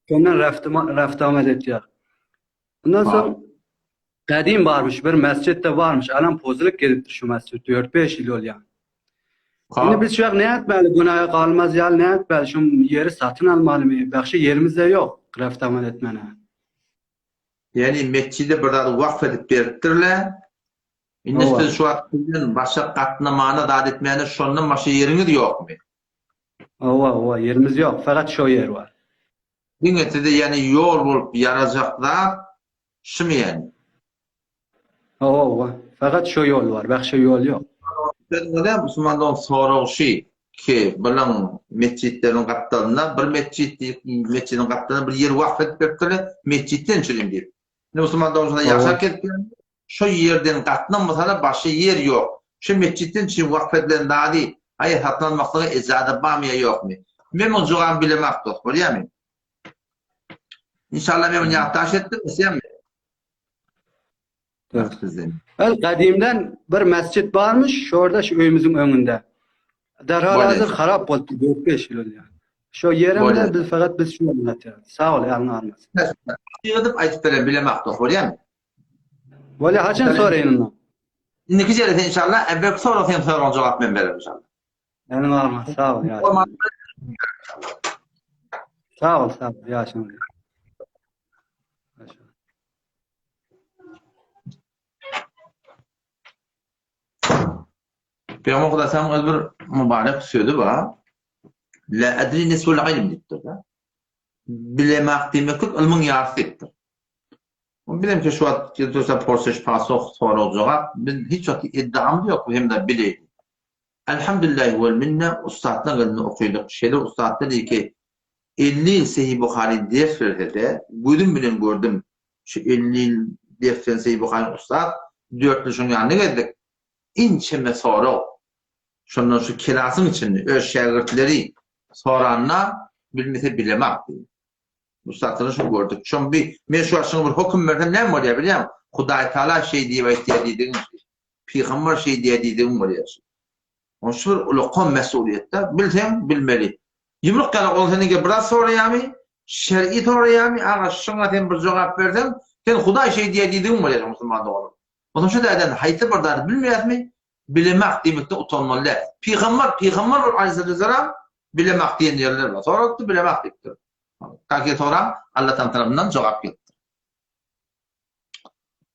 Şondan raftamet etýär. Ondan soň gadim barmyş bir mesjit de barmyş. Alam pozulyp gelipdir şu mesjit 4-5 ýyl bolýar. Indi biz şu ýak ne etmeli? Günaha galmaz ýaly ne etmeli? Şu ýeri satyn almalymy? Bagşy ýerimiz de ýok raftamet etmene. Ýani mesjide bir zady wakf edip beripdirler. Indi siz şu wagt sizden başga gatnamana zat etmäne şondan başga ýeriňiz ýokmy? Hawa, hawa, ýerimiz ýok, fakat şo ýer bar. Diňe size ýani ýol bolup ýarajak zat şumy ýani? Hawa, hawa, fakat şo ýol bar, başga ýol ýok. Sözüňize musulman dogan sorag şy ki bulaň metjitleriniň gapdalynda bir metjit diýip metjidiň gapdalynda bir ýer wakf edip beripdirler metjitden çürin diýip. Indi musulman dogan şonda ýaşap gelipdir. Şo ýerden gatnamasada başga ýer ýok. Şu metjitden üçin wakf edilen zady aýa satyn almaklyga ejaza barmy ýa ýokmy? Men muň jogabyny bilemok dost, bolýamy? Inşallah men muny ýatdaş etdim, isleýäňmi? El gadimden bir mesjit barmyş, şorda şu öýümiziň öňünde. Derhal hazır harap bolupdy, 4-5 ýyl bolýar. Şo ýerem biz fakat biz şu ýerde ýatýarys. Sag bol, ýalyň almasyn. Edip aýdyp beren bilemok dost, bolýamy? Bolýa haçan soraýyn onda? Indiki jelse inşallah, evvelki sorag sen soragyň jogap men bererin inşallah. Meniň agma sag bol ýaşaň. Sag bol, sag bol ýaşaň. Peygamber Huda sen öz bir mübarek sözü bar. La edri nisful ilm diýipdir. Bilemak diýmeklik ylmyň ýarysy diýipdir. Bizem ki şu wagt dursa porsuş pasoh sorag jogap biz hiç wagt iddiamyz ýok hem de bileýin. Elhamdülillahi wel minne ussatlaryň elinde okydyk. Şeýle ussatlar diýdi ki 50 ýyl Sahih Buhary ders bersede gözüm bilen gördüm şu 50 ýyl ders beren Sahih Buhary ussat dört ýyl şoň ýanyna gezdik. Inçeme sorag şondan şu kelasyň içinde öz şägirtleri soranda bilmese bilemak diýdi. Ussatlygyny şo gördük. Şoň bi men şu wagt şoňa bir höküm bersem näme bolýar bilýäňmi? Hudaý Taala şeý diýip aýtýar diýdigiň şi. Pygamber şeý diýýär diýdigiň bolýar şi. Oň şu bir ulakan mesulyýetde bilseň bilmeli. Ýumruk ýaly ol senden gelip bir zat soraýarmy? Şer'i soraýarmy? Aga şoňa sen bir jogap berseň, sen Hudaý şeý diýýär diýdigiň bolýar şo musulman doganym. Onsoň şu taýdan haýsy bir zady bilmeýäsmi? Bilemak diýmekden utanmaly däl. Pygamber pygamber bolup aleyhissalatu bilemak diýen ýerler bar. Soralypdy bilemak diýipdir. Kaki soran Allah taala tarapyndan jogap gelipdir.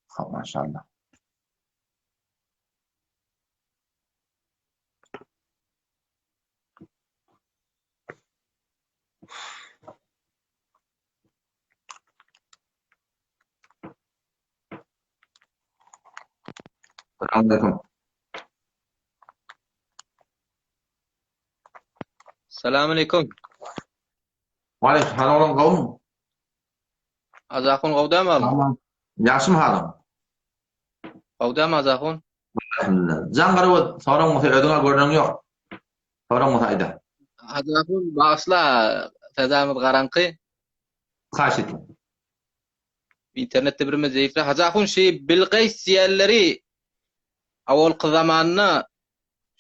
Ha, maşallah. Assalamu Salam aleykum. Waleýkim salam olam gowmy? Azahun gowdamy olam? Tamam. Ýagşymy halyň? Gowdamy Azahun? Elhamdülillah. Jan garagöz, soraň bolsa özüňe görneň ýok. Soraň bolsa aýda. Azahun bagyşla sezamyz garaňky. Haýyş etdim. Internetde birimiz zeýifle. Hajahun şi Bilgeýs diýenleri awalky zamanda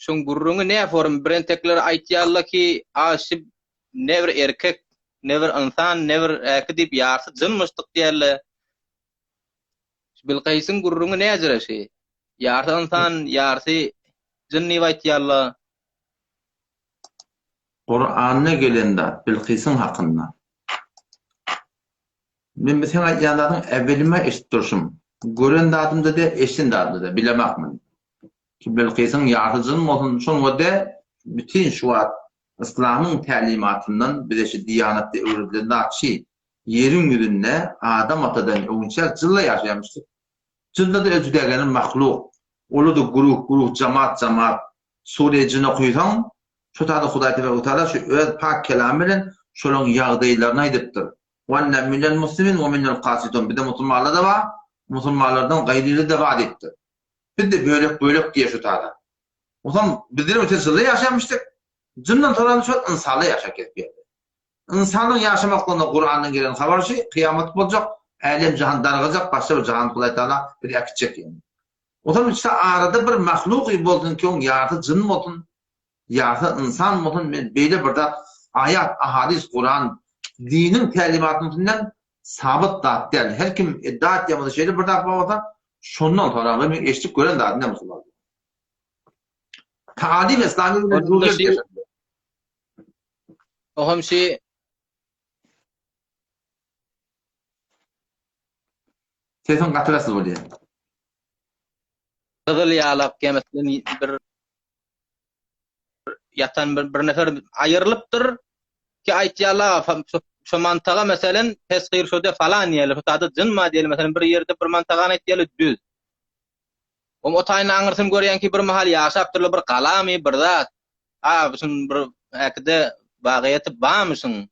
Şoň gürrüňi ne forum birentekler aýtýarla ki a şi ne bir erkek ne bir ynsan ne bir äki diýip ýarsy jynmyşdyk diýerle. Şu Bilgaýsyň gürrüňi näjire şi? Ýarsy ynsan ýarsy jyn diýip aýtýarla. Kuranda gelen zat Bilkysyň hakynda. Men bu seň aýdýan zadyň äwelime eşidip durşum. Gören zadymda däl, eşiden zadymda däl, bilemok muny. Ki Belkysyň ýarty jyn bolsun, şoňa däl, bütin şu wagt yslamyň tälimatyndan bize şu diýanatda öwredilen zat şi, ýeriň ýüzünde Adam atadan öňünçäk jynla ýaşaýamyşdyk. Jynda-da özüdägeni mahluk. Olar-da guruh-guruh, jamat-jamat. Sure jyn okysaň, şo taýda Hudaý tebaraka we taala şu öz pak kelamy bilen şolaň ýagdaýlaryny aýdypdyr. Wanna minel muslimin we minel kasitun. Bizde musulmanlar-da bar, musulmanlardan gaýryly-da bar diýipdir. Bizde bölek-bölek diýýär şu taýda. Onsoň bizden öte jynda ýaşaýamyşdyk. Jyndan soran şol ynsanlar ýaşap gezip ýördi. Ynsanyň ýaşamaklygyna Kurandan gelen habar şu, kyýamat boljak, älem-jahan dargajak, başga bir jahan Hudaý Tagala bizi äkitjek ýaly. Onsoň içde arada bir mahlugy bolsun ki oň ýarysy jyn bolsun, ýarysy ynsan bolsun, men beýle bir zat aýat, ahadys, Kuran, diniň tälimatynyň üstünden sabyt zat däl. Her kim iddia etýän bolsa şeýle bir zat bar bolsa, şondan soraň we men eşidip gören zadym däl musulman. Talim islamy bilen Ohm şi Sesiň gaty gaty bolýar. Gyzyl ýalak gemisinden bir ýatan bir, bir nefer aýrylypdyr ki aýtýarlar şo mantaga meselen tesgyr şode falan diýerler şo tada jyn bar diýerler meselen bir ýerde bir mantagany aýtýarlar düz. Oň o taýyny aňyrsyny görýän ki bir mahal ýaşapdyrlar bir galamy bir zat. A şun bir äkide bagyýeti barmy şuň?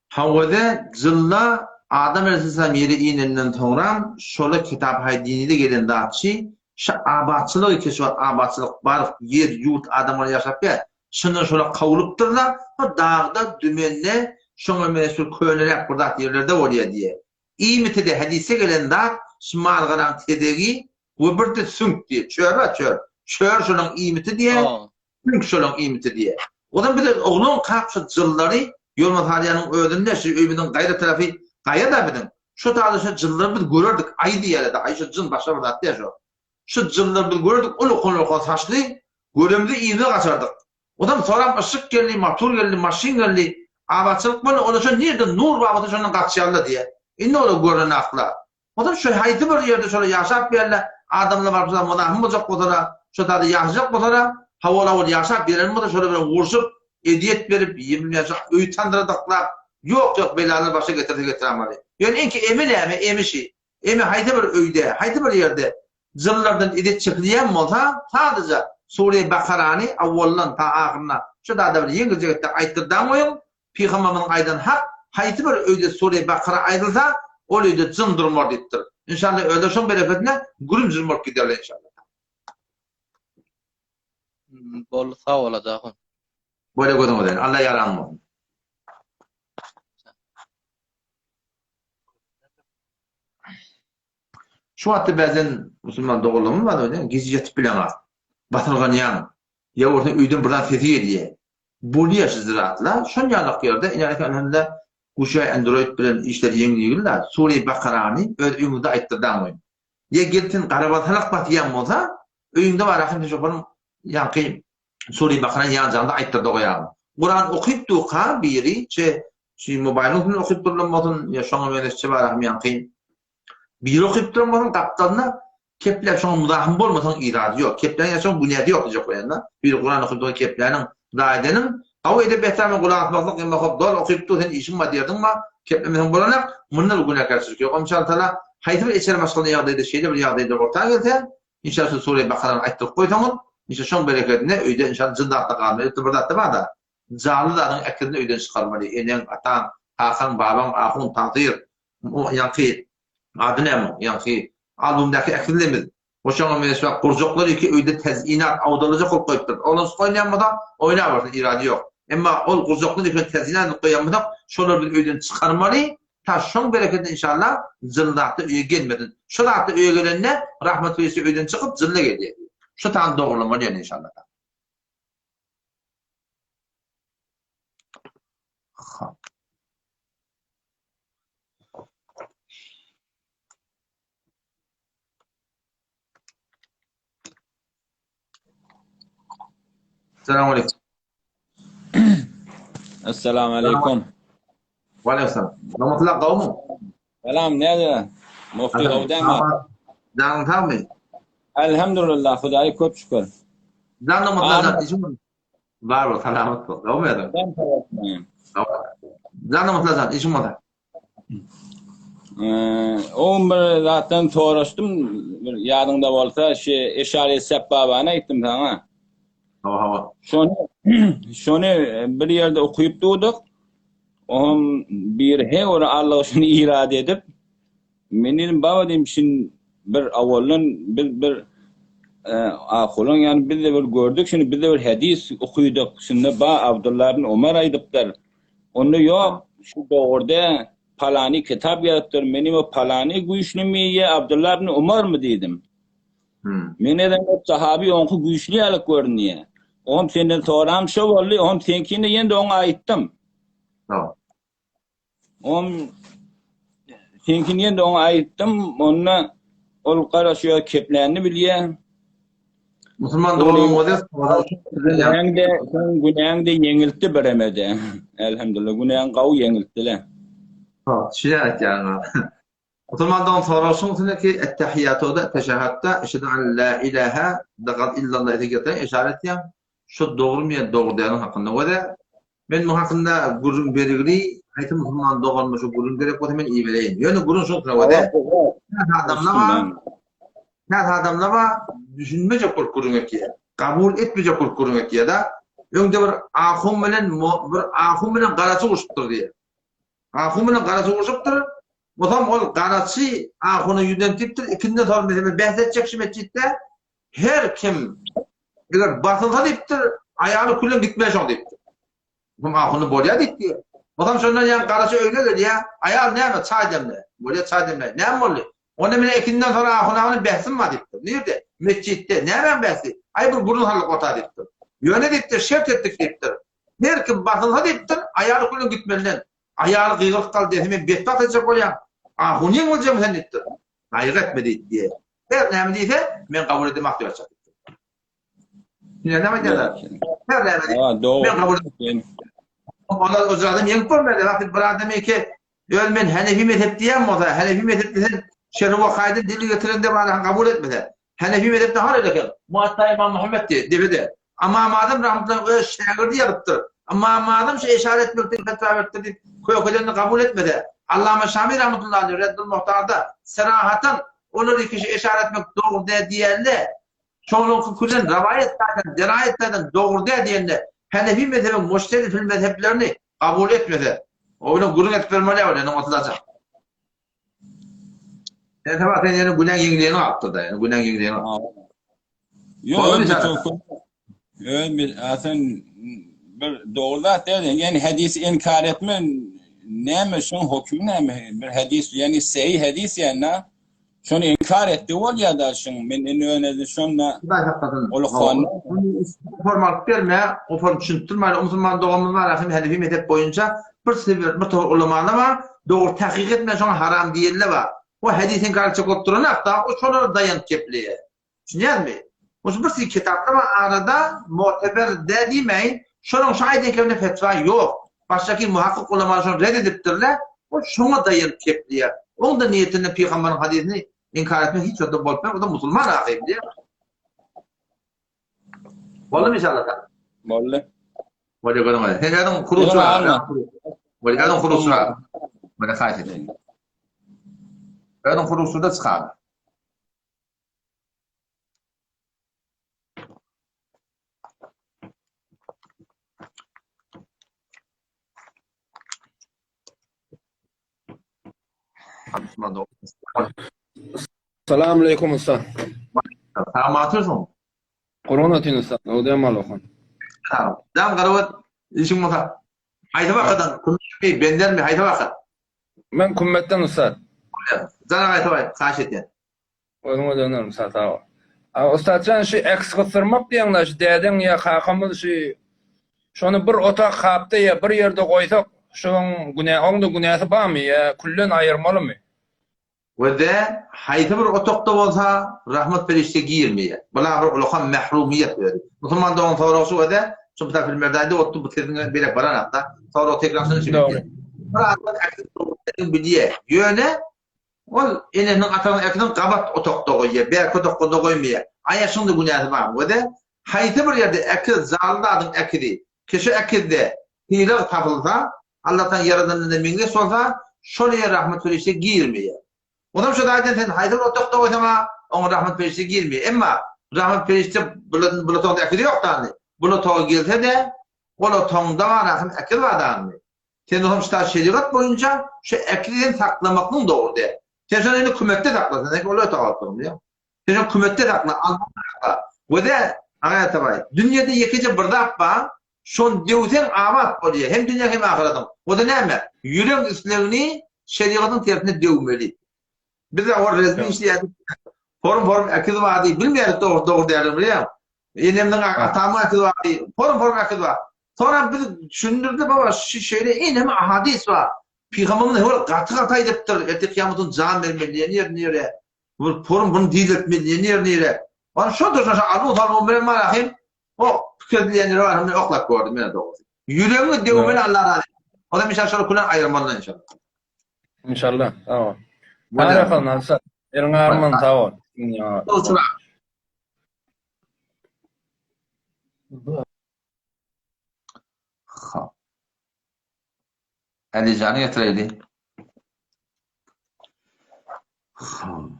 Hawa-da, jylla Adam aleyhisselam ýere inenden soňram şola kitap-haý dinide gelen zatçy, şa abatçylyk eke şu wagt abatçylyk bar, ýer, ýurt adamlar ýaşap ýa, şyndan şola kowlupdyrlar, bu dagda, dümende, şoňa meşhur köneräk bir zat ýerlerde bolýa diýýä. Iýmiti-de hadysda gelen zat şu mal-garaň tezegi we bir-de süňk diýýä, çör bar çör, çör şolaň iýmiti diýýä, Süňk şolaň iýmiti diýýär. Ozal biz oglankak şu jyllary Ýolmaz Halyanyň özünde şu öýümiziň gaýra tarapy gaýa-da biziň. Şo taýda şo jyllary biz görerdik. Aýy diýýärler-de, aýy şo jyn başga bir zat däl şo. Şu jyllary biz görerdik, ulukan-ulukan saçly, göremizde yzyna gaçardyk. Ozal soram yşyk geldi, motor geldi, maşyn geldi, abatçylyk boldy, olar şo nirde nur bar bolsa şondan gaçýarlar diýýär. Indi olar görnenaklar. Onsoň şu haýsy bir ýerde şolar ýaşap ýörler, adamlar baryp şolar muzahym boljak bolsalar, şo taýda ýaşajak bolsalar, hawa-la ol ýaşap ýören bolsa şolar bilen urşup, ezýet berip, ýa şu öýi tamdyra dyklap, ýok-ýok belalar başa getirse getirämaly. Ýöne iňki emi näme, emi şi. Emi haýsy bir öýde, haýsy bir ýerde jynlardan ezýet çekilýän bolsa, sadaja Sure Bakarany awwalyndan ta ahyryna şu taýda bir ýeňiljek etde aýtdyrdaň goýuň, Pygamberimiziň aýdany hak, haýsy bir öýde sure Bakara aýdylsa, ol öýde jyn durmar diýipdir. Inşallah öýler şoň bereketine gürüm-jürüm bolup giderler inşallah. Boldy sag bol Aja ahun. Bolýa gözüňe degsin. Allah ýaraň bolsun. Şu wagtda bäzen musulman doganlarymyz bar öýde, gije ýatyp bileňok. Basyrganýaň. Ýa bolsa öýden bir zat sesi gelýär. Bolýa şu zratla, şol ýalak ýerde ine elhamdülillah guşa android bilen işler ýeňil-ýeňil-la, Sure Bakarany öz öýüňizde aýtdyrdaň goýun. Ýa gelip sen garabasalak basýan bolsa, öýüňde bar ahym sen şoparyň ýaňky Sure Bakarany ýanjagynda aýtdyrda goýagyn. Kuran okyp durka biri çe şu mobaýlyň üstünde okyp durlan bolsun ýa şoňa meňzeşçe bar ahym ýaňky Biri okyp duran bolsaň gapdalynda kepläp şoňa muzahym bolmasaň irady ýok. Kepläň ýa şoň günäsi ýok diýjek bolýanda. Biri Kuran okyp duran kepläniň hudaý edeniň gawy edep ehterama gulak asmaklyk emma hop doly okyp dur sen işiň bar derdiň bar keplemeseň bolanak munda bir günäkärçilik ýok. Ymşal tala haýsy bir içeri maşgala ýagdaýda şeýle bir ýagdaýlar orta gelse inşallah şu sure bakarany aýtdyryp goýsaňyz inşallah şoň berekedine öýde inşallah jyn zatda galmaz. Elbetde bir zatda barda janly zadyň äkisini öýden çykarmaly eneň ataň kakaň babaň ahun tagsyr O ýaňky ady näme oň? Ýaňky albomdaky äkizlemiz. Goşaňa meňzeş bak gurjaklar iki öýde täzinat awdalajak bolup goýupdyr. Oglanjyk oýnaýan bolsa oýnabersin irady ýok. Emma ol gurjaklar iki täzinat edip goýan bolsak şolary biz öýden çykarmaly ta şoň berekedine inşallah jyn zatda öýe gelmesin. Şo zatda öýe gelende rahmet perişde öýden çykyp jynla gelýär. Şo tany dogrulamaly ýöne inşallah. Hop. Selamun aleyküm. Esselamu aleyküm. Ve aleyküm selam. Rahmetullah gawmy? Salam, näde? Mufti gowdämi? Janyň sagmy? Elhamdülillah, Hudaýa köp şükür. Janyň mutlajan işiň bar bol, salamat bol. Gowmy ýa? Janyň mutlajan işiň bolsa. O bir zatdan soraşdym, bir ýadyňda bolsa, şu Eşari Sebbabany aýtdym saňa. Hawa, hawa. Şony şony bir ýerde okyp durduk. Oňam bir he ora Allah şuny irade edip, men dedim baba diýdim şin bir awaldan biz bir e, ahulan ýany biz de bir gördük şuny biz de bir hadis okydyk. Şunda ba Abdullah ibn Omar aýdypdyr. Onda ýok, şu dogruda palany kitap ýazypdyr. Meni o palany güýçlimi ýa Abdullah ibn Omarmy diýdim. Hmm. Men eden o sahabi oňky güýçli ýaly görünýär. Oňam senden soram şo boldy, oňam seňkini ýene-de oňa aýtdym. Tamam. Oňam seňkini ýene-de oňa aýtdym, onda ol garaşýar keplänini bilýär. Musulman doganyň özi Günäň-de, seň günäň-de ýeňiltdi biremede. Elhamdülillah, günäň gawy ýeňiltdi-le. Ha, düşünýän aýtýanyňa. Musulman dogan soraşyň üstündeki Ettehiýatoda, teşehhütde, Eşhedü en la ilahe dagat illallah ete getirýän, işaret etýän, şu dogrumy ýa dogry dälmi hakynda we-de men bu hakynda gürrüň bergili haýsy musulman doganyma şu gürrüň gerek bolsa men ibereýin. Ýöne gürrüň şuň üstünde we-de käsi adamlar bar, käsi adamlar bar düşünmejek bolup gürrüň etýär. Kabul etmejek bolup gürrüň etýär-de. Öňde bir ahun bilen bir ahun bilen garaçy urşupdyr diýýär. Ahun bilen garaçy urşupdyr. Bolsam ol garaçy ahuna ýüzlenip diýipdir, ikinden soň mesele bäs etjek şu metjitde her kim eger basylsa diýipdir, aýaly külen gitmeli şoň diýipdir. Bolsam ahuna bolýar diýipdir. Bolsam şondan ýa garaçy öýüne gelýär, aýal näme çaý demle. Bolýar çaý demle. Näme boldy? Onda meni ikinden soň ahun agany bäsim bar diýipdir. Nirde? Metjitde. Nämäň bäsi? Aý bir gürrüň saldyk ota diýipdir. Ýöne diýipdir, şert etdik diýipdir. Her kim basylsa diýipdir, aýaly külen gitmeliden. Aýaly gygyryp galdy, sen meni betbagt etjek bolýaň. Ahuny ýeňiljekmi sen diýipdir. Gaýgy etme diýdi. Her näme diýse, men kabul edemok diýip açjak diýipdir. Ine näme aýdýarlar? Her näme diýse, men kabul edemok. Olar o adam ýeňip bolmaýar. Wagty bir adam eke Ýöne men Hanefi mezhep diýen bolsa, Hanefi mezhepde sen şerhi wakaýdan delil getirende bana kabul etmese, Hanefi mezhepde har eken. Muwatta Imam Muhammed diýe, debede. Ymam Azam rahmetullahi öz şägirdi ýazypdyr. Ymam Azam şu eşare etmekden fetwa beripdir diýip, kökedenini kabul etmese, Allama Şami rahmetullahi aleyh Reddul Muhtarda serahatan olar ikisi eşare etmek dogry däl diýende, şolaňky külen rawaýat taýdan, deraýat taýdan dogry däl diýende, Hanefi mezhebiň mujtehidül mezheplerini kabul etmese, o bilen gürrüň edip bermeli ýa ol otuzajak. Sen sabah sen ýene günäň ýeňleýeni galypdyr-da, ýene günäň ýeňleýeni galypdyr. Ýok, öz bir asan bir dogry zat däl. Ýani hadisi inkar etme näme şoň hökümi näme? Bir hadis, ýani sahih hadis ýani şony inkar etdi bolýar da şoň. Men indi öne şonda Hudaý saklasyn. Ol hon form alyp berme, o form düşündirme. O musulman doganymyz bar, ahim Hanefi mezhep boýunça bir sebir bir topar ulamalar bar. Dogry tahkik etmän şoňa haram diýenler bar. O hadis inkar etjek bolup duranok-da, o şolara daýanyp gepleýär. Düşünýäňmi? Muny bir sürü kitaplar bar arada muteber dä diýmäýin, şonuň şu aýdan kemine fetwa ýok. Başdaky muhakkyk ulamalar şony red edipdirler, ol şoňa daýanyp gepleýär. Oň-da niýetinde pygamberiň hadysyny inkar etmek hiç wagtda bolup bilmez, o-da musulman ahyry bilýäňmi? Boldumy inşallah? Boldy. Bolýar görüň. Sen özüň huruç bar. Bolýar özüň huruç bar. Bolýar haýyş edýän. Özüň huruçda çykar. Salam aleykum usta. Salam atyrsyň. Korona otyn usta. Odem alokan. Dam garabat işiň bolsa. Haýsy wakadan? Kümmetmi, bendermi, haýsy waka? Men kümmetden ussat. Jana gaýtabaý, haýyş edýän. Özüňe dönerin ussat sag bol. A ussatjan şu eks gysdyrmak diýeňdä şu dädeň ýa kakamyz şu şony bir otag kapda ýa bir ýerde goýsak şoň günä oňda günäsi barmy ýa küllen aýyrmalymy? We-de haýsy bir otagda bolsa rahmet perişde girmeýär. Bula bir ulakan mährumyýet özi. Musulman dogan soragy şu we-de şu mysal filmlerde aýdyp otdy bu sesiňe berek baranakda. Sorag tekrar şunuň üçin. Dogry. Bir adam ähli dogry bilýär. Ýöne. Ol enesiniň atasynyň äkisiniň gabat otagda goýýar, bärki otagda goýmaýar. Aýa şuňda günäsi barmy? We-de haýsy bir ýerde äkiz, janly zadyň äkizi, kişi äkizde sylag tapylsa, Allahdan ýaradanyna meňzeş bolsa, şol ýere rahmet perişde girmeýär. Onam şo zaýdan sen haýsy bir otagda goýsaň-a, oňa rahmet perişde girmeýär. Emma rahmet perişde bul otagda äkiz ýok dany. Bul otaga gelse-de, ol otagyňda bar rahym äkiz bar dany. Sen oňa şta şerigat boýunça şu äkizi sen saklamaklyň dogry däl. Sen şony indi kümekde sakla, sen ol otaga alyp durun diýýär. Sen şony kümekde sakla, almak sakla. We-de, Agaý Atabaý, dünýede ýekeje bir zat bar, şony döwseň abat bolýar, hem dünýäň hem ahyratyň. O-da näme? Ýüregiň islegini şerigatyň tersine döwmeli. Biz-ä ol resmi işleýärdik. Forum-forum äkiz bardy, bilmeýärdik dogry dogry däldigini bilýäňmi? Enemniň atamyň äkiz bardy, forum-forum äkiz bar. Soňra biz düşündirdi baba şu şeýle eneme ahadys bar. Pygamberimiz hewel gaty gaty aýdypdyr, erte kyýamatyň jan bermeli diýen ýeri nire? Bu forum bunu diýdirtmeli diýen ýeri nire? Ony şo durşuna şo alu salmon bilen marahym o pikir diýen ýeri bar, men oklap gördüm men dogrusy. Ýüregiňi döwmeli Allah razy. O da inşallah şol külen aýyrmaly inşallah. İnşallah. Sag bol. Barakallah. Eliň arman sag bol. Hop. Alijany getireydi. Hop.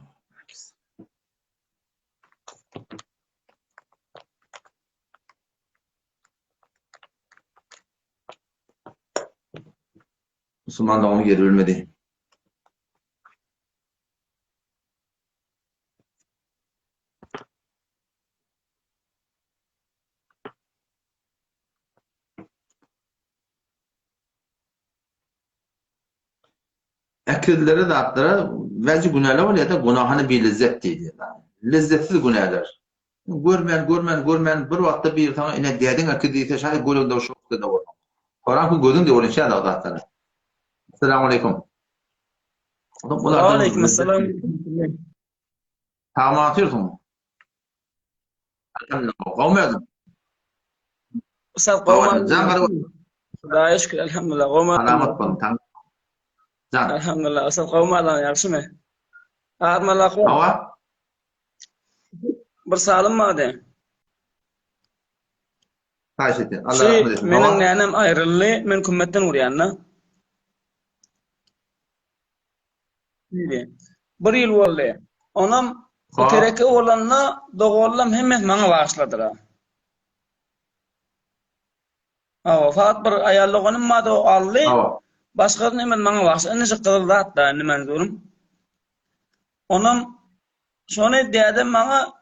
Musulman dogany gelibilmedi. Ekizlere zatlara bäzi günäler bolýar-da, günahany bir lezzet diýilýär. Lezzetsiz günäler. Görmän, görmän, görmän bir wagtda biri saňa ine dädeň ekiz diýse, şaý göreňde şok da bolmaň. Soranky gözüň de bolýan şäý zatlara. Assalamu aleýkum. Aleýkum assalam. Sagman otyrsyň. Elhamdülillah. Gowmy özüň? Ustad gowmy? Jan gara. Hudaýa şükür elhamdülillah. Gowmy? Salamat boluň. Tan. Jan. Elhamdülillah. Ustad gowmy Allah'ın ýagşymy? Armala gowy. Hawa. Bir salym bardy. Haýyş etýän. Allah rahmet etsin. Meniň nänem aýryldy, men kümmetden urýan-da. Bir ýyl boldy. Onam bu tereke bolanda doganlam hemmesi maňa bagyşladylar. Hawa, fakat bir aýal doganym bardy, o aldy. Başgasyny hemmesi maňa bagyşlady. Indi şu gyzyl zat da indi men durum. Onam şony dädem maňa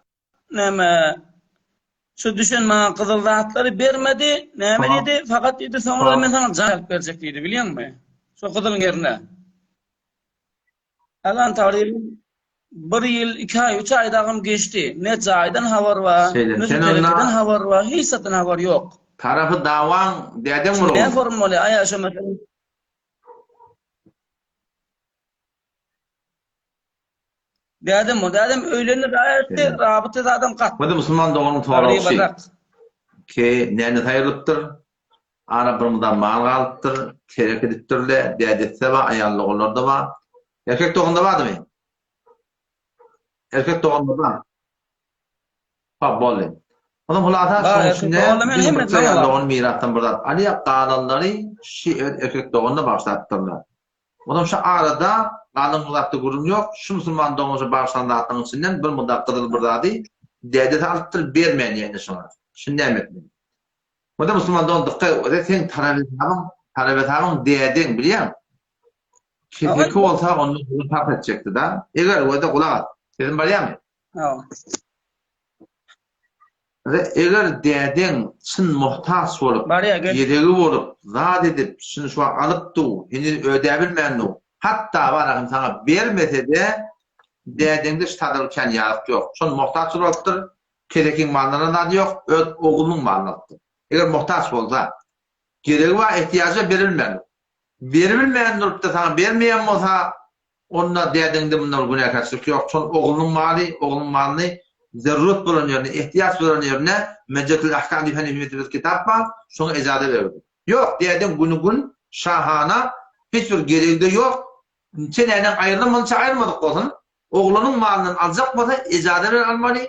näme şu düşen maňa gyzyl zatlary bermedi. Näme diýdi? Fakat diýdi, soňra men saňa jaý alyp berjek diýdi, bilýäňmi? Şu gyzylyň ýerine. Alan taryby bir ýyl, iki aý, üç aý dagam geçdi. Ne jaýdan habar bar, ne şu terekeden habar bar, hiç zatdan habar ýok. Tarapy dawaň dädeň bolupdyr. Näme form bolýar, aýa şo mesele. Dädem o, dädem öýlendi da etdi, rabyty zadam gat. Bu musulman doganyň soragy şi. Ki näne saýylypdyr? Ara bir mydam mal galypdyr, terek edipdirle, dädesi-de bar, aýal doganlary-da bar. Erkek doganda bardymy? Erkek doganda bar. Ha, boldy. Onuň hulasa şonuň içinde bir aýal dogan mirasdan bir zat alýar, galanlary şi erkek doganyna bagyşlapdyrlar. Onam şu arada galan bu zatda gürrüň ýok, şu musulman dogan şu bagyşlan zatlaryň içinden bir mydar gyzyl bir zady dädesi alypdyr, bermän ýene şoňa. Şuny näme etmeli? Onda musulman dogan dykgat et, seň tarabesabyň, tarabesabyň dädeň bilýäňmi? Keseki bolsa onda bunu sarp etjekdi da. Eger wede gulak as. Sesim barýarmy? Hawa. Eger dädeň çyn muhtaç bolup, gezegi bolup, zat edip, şuny şu wagt alyp dur, heniz ödäbilmän dur, hatda baragyn saňa bermese-de, dädeňde şu tadyr kän ýazyk ýok. Şol muhtaç bolup alypdyr, kesekiň malyndan zady ýok, öz oglunyň malyny alypdyr. Eger muhtaç bolsa, gezegi bar, ehtiýajy bar, beribilmän dur. Beribilmän durup-da saňa bermeýän bolsa, Onda dädeňde mundan bir günäkärçilik ýok. Şol oglunyň maly, oglunyň malyny zerruret bolan ýerine, ehtiýaç bolan ýerine Mejletül Ahkam diýip Hanefi mezhebinde kitap bar, şoňa ejaza berdi. Ýok, dädeň güni gün, şahana, hiç bir geregi-de ýok. Niçe näden aýrylan bolsa, niçe aýrylmadyk bolsun, oglanyň malyndan aljak bolsa, ejaza bilen almaly,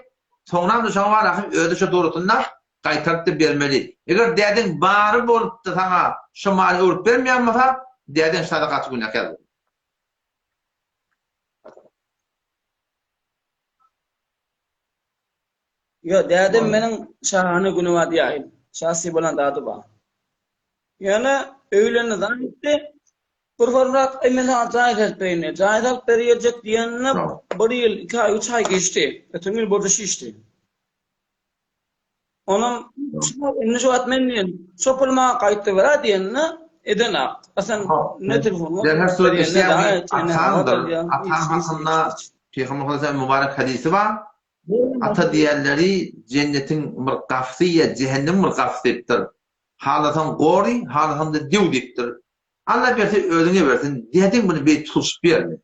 soňram-da şoňa bar ahym özi şo dogrusynda gaýtaryp-da bermeli. Eger dädeň bary bolup-da saňa şo maly öwrüp bermeýän bolsa, dädeň şo zada gaty günäkär bolar. Ýo, dädem meniň şahana güni bar diýäýin. Şahsy bolan zady bar. Ýöne öýlendi zan etdi. Bir horrat, eý men saňa jaý salyp bereýin diýdi. Jaý salyp berýärjek diýenine bir ýyl, iki aý, üç aý geçdi. Öten ýyl boldy şişdi. Onam indi şu wagt men diýen, şo pul maňa gaýtdy ber-ä diýenine edenak. A sen ne telefon Sen her surat eşidýäňmi? Ataňdyr. Ataň hakynda Pygamber sallallahu aleyhi mübarek hadysy bar. Ata diýenleri jennetiň bir gapysy ýa jähennemiň bir gapysy diýipdir. Halasaň gory, halasaň-da döw diýipdir. Alla berse özüňe bersin, dädeň muny beýdip tutluşyp ýörme.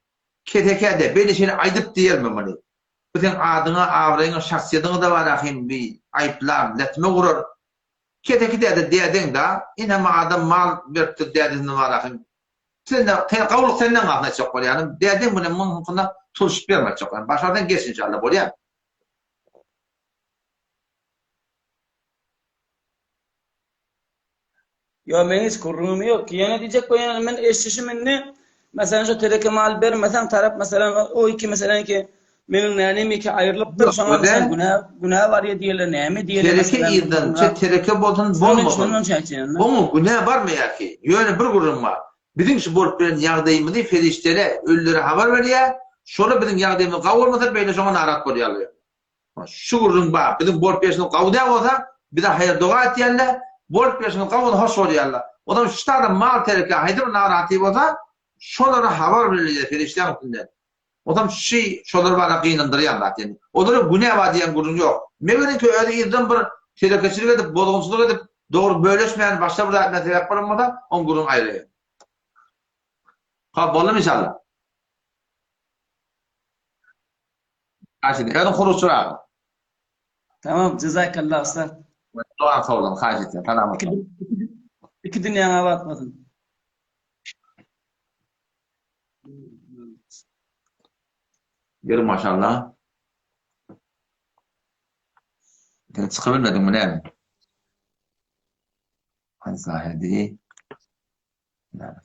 Kesekä-de, beýle şeýle aýdyp diýermi muny? Bu seň adyňa, abraýyňa, şahsyýetiňe-de bar ahym bi aýyplar, lätme gurar. Keseki däde dädeň-da, eneme adam mal beripdir dädesine bar ahym. Senden, sen gowulyk senden galsyn aýtjak bolýanym. Dädeň bilen muň hakynda turşup berme aýtjak bolýanym. Başarsaň geç inşallah bolýamy? Ýok, meň hiç gürrüňim ýok. Ýene diýjek bolýanym, men eşidişim indi, meselem, şu teleke mal bermeseň, tarap, meselem, o iki meselem ki, meniň nänem iki aýrylypdyr, şoňa meselem günä, günä barýar diýerler, näme diýerler, Tereke yzdan, çe tereke bolsun, bolmasyn, oňa günä barmaýar ki. Ýöne bir gürrüň bar. Biziň şu bolup bilen ýagdaýymyzy perişdele, ölülere habar berýär, şolar biziň ýagdaýymyz gawy bolmasa, beýle şoňa narat bolýarlar. Şu gürrüň bar. Biziň bolup berşimiz gawy däl bolsa, bize haýyr-doga etýärler, bolup berşimiz gawy bolsa hoş bolýarlar. Onam şu taýda mal-tereke haýsy bir narahatlygy bolsa, şolara habar berilýär perişdäň üstünden. Onam şu şolar bara gynandyrýan zat ýani. Olara günä bar diýen gürrüň ýok. Megeriňki özi yzdan bir telekeçilik edip, bozgunçylyk edip, dogry böleşmän başga bir zat bilen sebäp bolan bolsa, oň gürrüňi aýry. Hop, boldumy inşallah? Haýyş edýän. Özüň huruşçy aga. Tamam, jazakallah ussat. Dogan sag boluň, haýyş edýän. Salamat. Iki dünýäň abat bolsun. Ýeri maşallah. Sen çykabilmediňmi näme? Zahedi. Näme?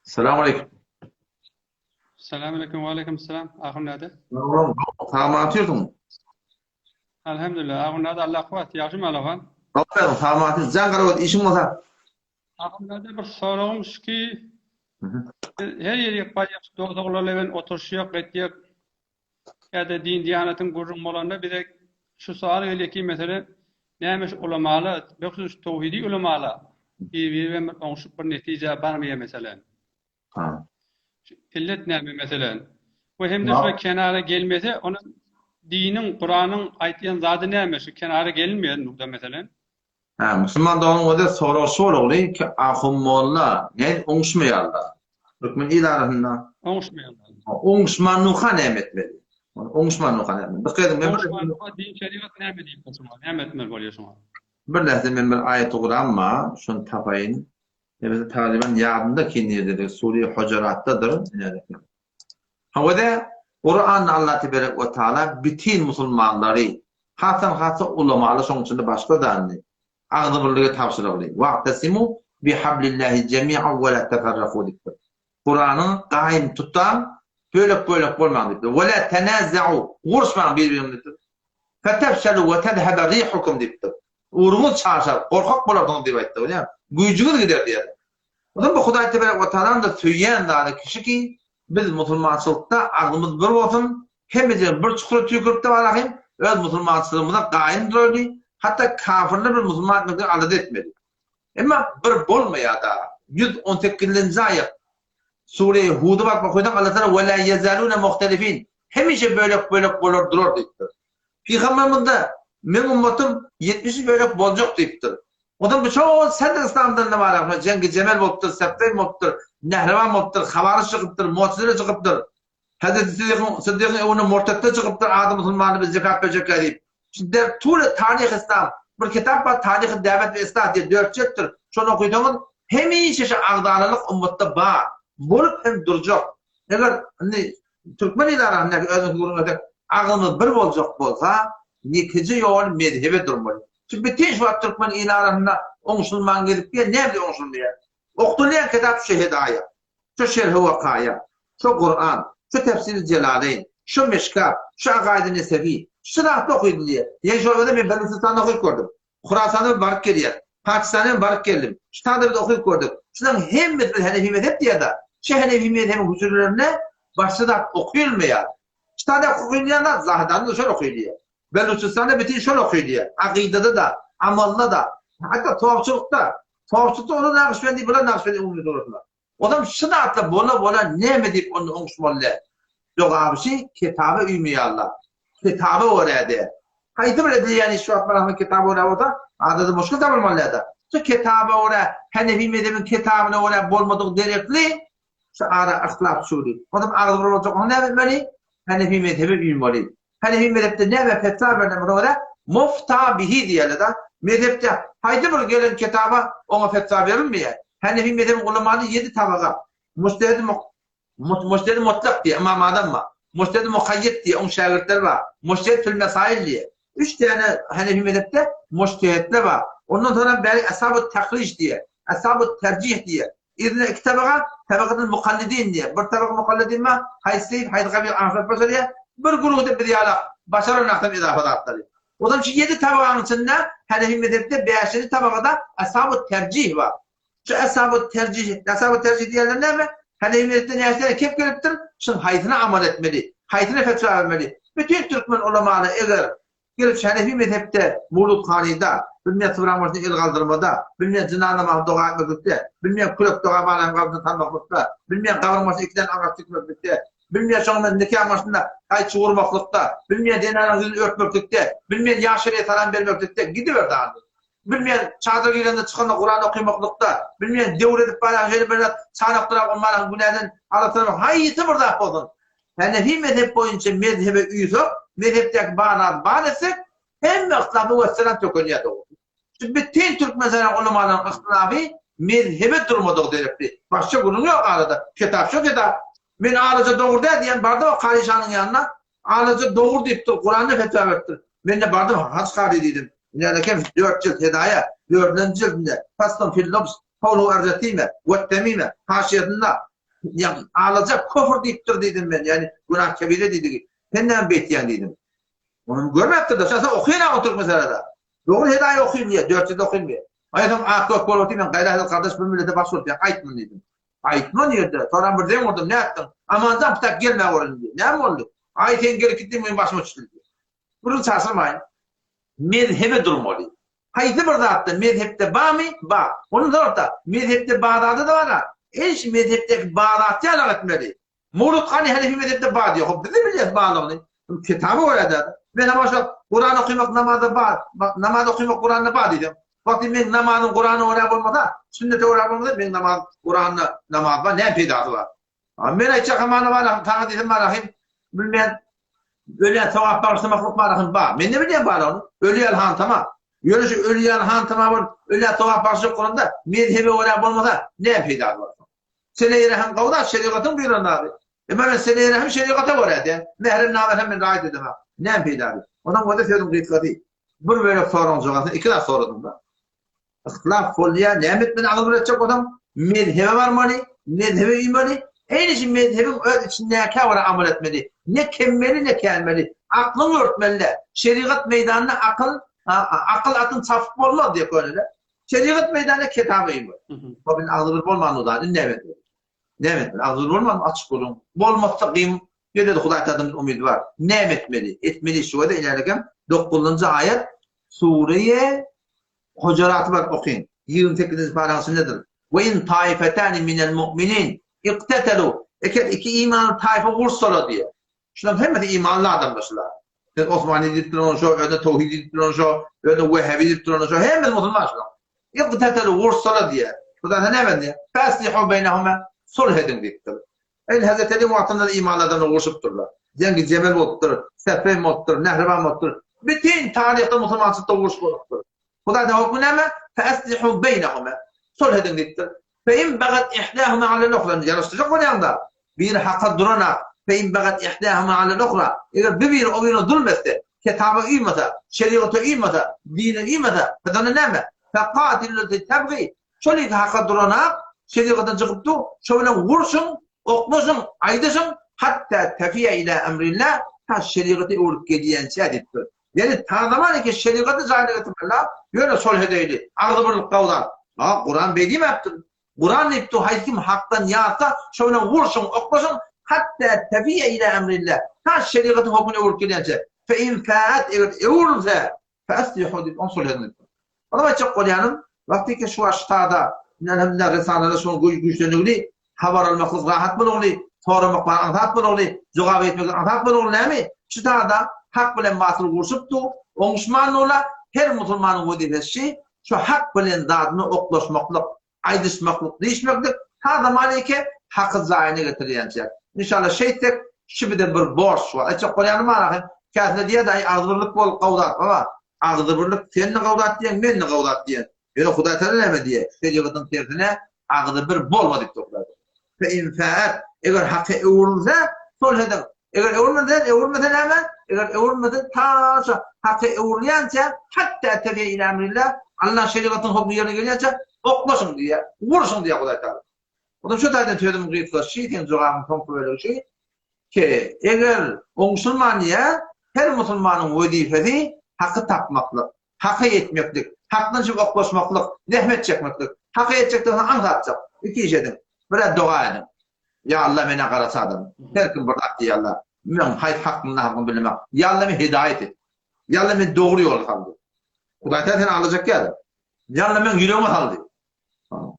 Salam aleyküm. Salam aleyküm, ve aleyküm selam. Ahun näde? Salam atıyorsun. Elhamdülillah. Ahun näde? Allah kuwat. Ýagşymy Allahan? Aferin, salam atıyorsun. Can garawat işiň bolsa. Ahun näde bir soragym şu ki, her ýere barýas, dostlar bilen oturşýak, etýek. Ýa-da din-diýanatyň gürrüň bolanda bize şu sowal gelýär ki, meselem, näme şu ulamalar, behsus şu towhidi ulamalar bir-biri bilen bir oňşup bir netijä barmaýar meselem. Ha. Şu illet näme meselem? We hem-de şu kenara gelmese, onuň diniň, Kuranyň aýtýan zady näme? Şu kenara gelinmeýär nukda meselem. Hä, musulman doganyň özi sorag şol ogly ki ahun molla nädip oňuşmaýarlar? Türkmen il arasynda. Oňuşmaýarlar. Oňuşman nuha näme etmeli? Oňuşman nuha näme etmeli? Dikkat ediň, men bir Oňuşman nuha din şerigat näme diýipdir şuňa? Näme etmeli bolýar şuňa? Bir lähze men bir aýaty Kuran bar, şony tapaýyn. Nebesi talyban ýadymda ki nirdedir, Sure Hujuratdadyr. Hawa-da, Kuranda Allah teberek we taala bütin musulmanlary, hasam hassa ulamaly şoň içinde başga-da indi, agzybirlige tabşyrygly, Wa'tasimu bihablillahi jemi'an we la teferraku diýipdir. Kuranyň gaýym tutaň, bölek-bölek bolmaň diýipdir. We la tenaza'u, uruşmaň bir-biriňiz diýipdir. Fetefşelu we tezhebe rihukum diýipdir. Ugruňyz çaşar, gorkak bolarsyňyz diýip aýtdy. Bolýarmy? Güýjüňiz gider diýýär. Ondan bu Hudaý teberek we taalaň-da söýýän zady kişi ki, biz musulmançylykda agzymyz bir bolsun, hemmejigimiz bir çukura tüýkürip-de barahym, öz musulmançylygymyza gaýym duraly, hatda kafirler bir musulman etmekden alada etmeli. Emma bir bolmaýar-da. 118-nji aýat, Sure-i Hudy baryp okaýsaň Allah Taala we la ýezalune muhtelifin, hemişe bölek-bölek bolar durar diýipdir. Pygamberimiz-de Meň ummatym 73 bölek boljak diýipdir. Onsoň bu şol sadr yslamdan ne bar şol Jengi Jemel bolupdyr, Sefreýn bolupdyr, Nehrewan bolupdyr, Hawaryj çykypdyr, Mu'tezile çykypdyr. Hezreti Siddikyň Siddikyň öňünde murtetler çykypdyr, ady musulmandy biz zekat berjekkä diýip. Şu der tule taryh yslam. Bir kitap bar Taryhy Däwet we Islah diýen dört jiltdir. Şony okysaňyz hemişe şu agzalalyk ymmatda bar. Bolup hem durjak. Eger indi türkmen il arasyndaky özüňiz gürrüň etsek agzymyz bir boljak bolsa ýekeje ýol mezhebe durmaly. Şu bütin şu wagt türkmen il arasynda oňşulman gezip ýör näme oňşulmaýar. Okdulýan kitap şu Hedaýa. Şu Şerhi Wakaýa, şu Kuran, şu Tefsiri Jelaleýn, şu Mişkat, şu Akaýdy Nesewi, şu zatda okydym diýýär. Ýene şol gezek men Belujystanda okyp gördüm. Hurasana hem baryp gelýär. Pakistana hem baryp geldim. Şu taýda biz okyp gördük. Şularyň hemmesi biz Henefi mezhep diýýär-de. Şu Henefi mezhebiň hüjrelerinde başga zat okylmaýar. Şu taýda okylýan zat Zahedanda şol okylýar. Belujystanda bütin şol okylýar. Akydada-da, amalda-da, hatda towçulykda. Towçulykda olar Nagyşbendi, bular Nagyşbendi umumy suratyna. Onam şu zatlar bola bola näme diýip onda oňuşmaly däl. Jogaby şi kitaba üýmeýärler. Kitaba görä däl. Haýsy bir edilýän iş şu wagt bir kitaba görä bolsa, adada muşkil tapylmaly däldir. Şu kitaba görä, Henefi mezhebiň kitabyna görä bolmadyk derekli şu ara yhtilaf düşügdi. Onam agzy bir boljak onda näme etmeli? Henefi mezhebe üýmeli. Hanefi mezhepde näme fetwa berlen bolsa görä mufta bihi diýerler-de. Mezhepde haýsy bir gelen kitaba oňa fetwa berilmeýär. Hanefi mezhebiň ulamany ýedi tabaga. Mujtehidi mujtehidi mutlak diýýär, Ymam Azam bar. Mujtehidi mukaýýet diýýär, oň şägirtleri bar. Mujtehid fil mesail diýýär. Üç däne Hanefi mezhepde mujtehidler bar. Ondan soňra bäri eshabut tahrij diýýär, eshabut terjih diýýär. Yzyna iki tabaga, tabakatul mukallidin diýýär. Bir tabaka mukallidin bar, haýsy seýit, haýsy kabyl aňsat başarýar. Bir guruhda biz ýaly başaranakdan ezafa zatlary. Onam şu ýedi tabaganyň içinde Hanefi mezhepde bäşinji tabagada Ashabut terjih bar. Şu Ashabut terjih, Ashabut terjih diýenler näme? Hanefi mezhepde näçe tane kep gelipdir? Şuň haýsyna amal etmeli? Haýsyna fetwa bermeli? Bütin türkmen ulamany eger Gelip Şenefi mezhepde, murluthanida, bilmeýän sybraň başyna el galdyrmada, bilmeýän jyna namazyny doga etmeklikde, bilmeýän kürek doga balaň gabryna salmaklykda, bilmeýän gabryň başyna ikiden agaç dikmeklikde, bilmeýän şoňa bilen nikaň başynda gaýçy urmaklykda, bilmeýän zenanaň ýüzüni örtmeklikde, bilmeýän ýaş şeriýe salam bermeklikde gidiber dagyn. Bilmeýän çadyra girende çykanda Kuran okymaklykda, bilmeýän döwür edip barýan şeýle bir zat çanakdyrap ol malaň günäden arassalanmak haýsy bir zat bolsun. Hanefi mezhep boýunça mezhebe uýsak, mezhepdäki bar zady bar etsek, hemme yhtylafy wessalam tökenýär dogrusy. Şu bütin Türkmenistanyň ulamalaryň yhtylafy mezhebe durmadygy derekli. Başga gürrüň ýok arada. Kitap şo kitap. Men alaja dogry däl diýen bardym o Kary şanyň ýanyna. Alaja dogry diýipdir, Kuranda fetwa beripdir. Men-de bardym, Hajy Kary diýdim. Ine-kem dört jilt Hedaýa, dördünji jildinde Faslun fil lubs, Kowluhu erzetime, wettemime, haşiýesinde ýagny alaja köfür diýipdir diýdim men, ýagny günah kebire diýdigi. Sen näme beýtýäň diýdim. Ony görmäpdir-de, şa sen okaýan oturyp meselede. Dogry Hedaýa okylmaýar, dört jilt okylmaýar. Aý soň ak gök bolup otyr, men gaýrat edip gardaş bir millete baş bolup ýa aýtmyn diýdim. Aýtma nirde? Soram bir deň urdum, nätdiň? Amanjan pitak gelmä bor indi. Näme boldy? Aý sen gelip gitdiň meň başyma düşdi diýdi. Gürrüň çaşyrmaýyn. Mezhebe durmaly. Haýsy bir zatda mezhepde barmy? Bar. Ondan soňra-da mezhepde bar zada-da bar-a. Eş mezhepdäki bar zat ýalak etmeli. Mowlud hany Hanefi mezhepde bar diýýär. Hop biz-de bilýäs barlygyny. Kitaba görä däl. Men hem şo Kuran okamak namazda bar, namaz okamak Kuranda bar diýdim. Wagty meň namazym Kurana görä bolmasa, sünnete görä bolmasa, meň namaz Kuranda namaz bar, näme peýdasy bar? A men aýtjak hamana bar, saňa diýsem bar ahim, bilmän ölýän sogap bagyşlamaklyk bar ahim bar. Men ne bilýän barlygyny? Ölýän hantama. Ýöne şu ölýän hantama bolup, ölýän sogap bagyşlajak bolanda, mezhebe görä bolmasa, näme peýdasy bar? Seleýi rehim gowda şerigatyň buýran zady. Emma men seleýi rehim şerigata görä däl. Mährem namährem men raýat edemok. Näme peýdasy? Ondan bolsa sözüň gysgasy. Bir bölek soragyň jogabyny iki zat soradyň-da. Yhtilaf bolýar, näme etmeli agyz bir etjek bolsaň, mezhebe barmaly, mezhebe uýmaly, eýni şu mezhebiň öz içindäkä görä amal etmeli. Ne kemmeli, ne kälmeli. Aklyňy ýörtmeli-dä. Şerigat meýdanynda akyl, akyl atyň çapyp bolmaz diýýär köneler. Şerigat meýdanda kitap öýi bar. Hop indi agzybir bolman udan indi näme etmeli? Näme etmeli? Agzybir bolman açyk boluň. Bolmasa gym ýene-de Hudaý tarapyndan umyt bar. Näme etmeli? Etmeli şu wada ilerlekem 9-njy aýat Sure-i Hujuraty bar okyň. 28-nji paraň içindedir. We in taifetani minel mu'minin iqtatalu Eger iki imanly taýfa ursalar diýýär. Şularyň hemmesi imanly adamlar şular. Sen Osmany diýip duran şo, özüne Towhid diýip duran şo, özüne Wehhabi diýip duran şo, hemmesi musulman şulaň. Iqtatalu ursalar diýýär. Hudaý sen näme diýýär? Faslihu beýnehuma sulh ediň diýipdir. Eý Hazreti Aliň wagtynda da imanly adamlar urşupdyrlar. Jengi Jemel bolupdyr, Sefeýn bolupdyr, Nehrewan bolupdyr. Bütin taryhda musulmançylykda uruş bolupdyr. Hudaýdan hokmy näme? Fe aslihu beýnehuma. Sulh ediň diýipdir. Fe in bagat ihdahuma alel uhra. Indi ýaraşdyrjak bolýaň-da. Biri haka duran-a. Fe in bagat ihdahuma alel uhra. Eger bir biri o birine zulm etse, kitaba uýmasa, şerigata uýmasa, dine uýmasa, biz onda näme? Fe katilul leti tebgi. Şol iki haka duran-a, şerigatdan çykyp dur, şo bilen urşuň, oklaşyň, aýdyşyň, hatda tefiýe ila emrillah, ta şerigata öwrüp gelýänçä diýipdir. Ýani tazaman eken şerigaty jaýyna getirmeli la, ýöne şol hedeýli, agzybirlik gawzat. A, Kuran beý diýmäpdir. Kuran diýipdir, haýsy kim hakdan ýazsa, şo bilen urşuň, oklaşyň, hatda tefiýe ila emrillah, ta şerigatyň hökmüne öwrülip gelýänçä. Fe in fäet, eger öwrülse, fe aslihu diýip, ony sulh ediň diýipdir. Onuň aýtjak bolýanym, wagtyky şu wagt ştada, indi elhamdülillah Risalada şonuň güýçlendigini, habar almaklyk rahat bolugly, soramak bar aňsat bolugly, jogap etmeklik aňsat bolugly näme? Ştada hak bilen batyl urşupdy, oňuşmandylar, her musulmanyň wezipesi şu hak bilen zadyny oklaşmaklyk, aýdyşmaklyk, diýişmeklik, ta zamaneke haky jaýyna getirýänçä. Inşallah şeýtsek, şu bize bir borç bar. Aýtjak bolýanym bar ahy, käsine diýýär-de, aý agzybirlik bol gawzat baba. Agzybirlik sen-de gawzat diýýäň, men-de gawzat diýýän. Ýöne Hudaý Tagala näme diýýär? Şerigatyň tersine agzybir bolma diýipdir Hudaý Tagala. Fe in fäet, eger haka öwrülse, sulh ediň. Eger öwrülmese, öwrülmese näme? Eger öwrülmese, ta şo haka öwrülýänçä, hatda tefiýe ila emrillah, Allaň şerigatynyň hokmy ýerine gelýänçä, oklaşyň diýýär, urşuň diýýär Hudaý Tagala. Ondan şu taýdan sözümiň gysgasy, seň jogabyň soňky bölegi şu, ki, eger oňşulman diýýär, her musulmanyň wezipesi haky tapmaklyk, haka ýetmeklik, hakdan çykyp oklaşmaklyk, zähmet çekmeklik. Haka ýetjek bolsaň aňsatjak, iki iş ediň. Bir-ä doga ediň. Ýa Alla men-ä garaçy adam. Her kim bir zat diýýär Alla. Men haýsy hakmy nahakmy bilemok. Ýa Alla meni hidaýat et. Ýa Alla meni dogry ýola sal diý. Hudaý Tagala seni aldajak ýaly. Ýa Alla meň ýüregime sal diý.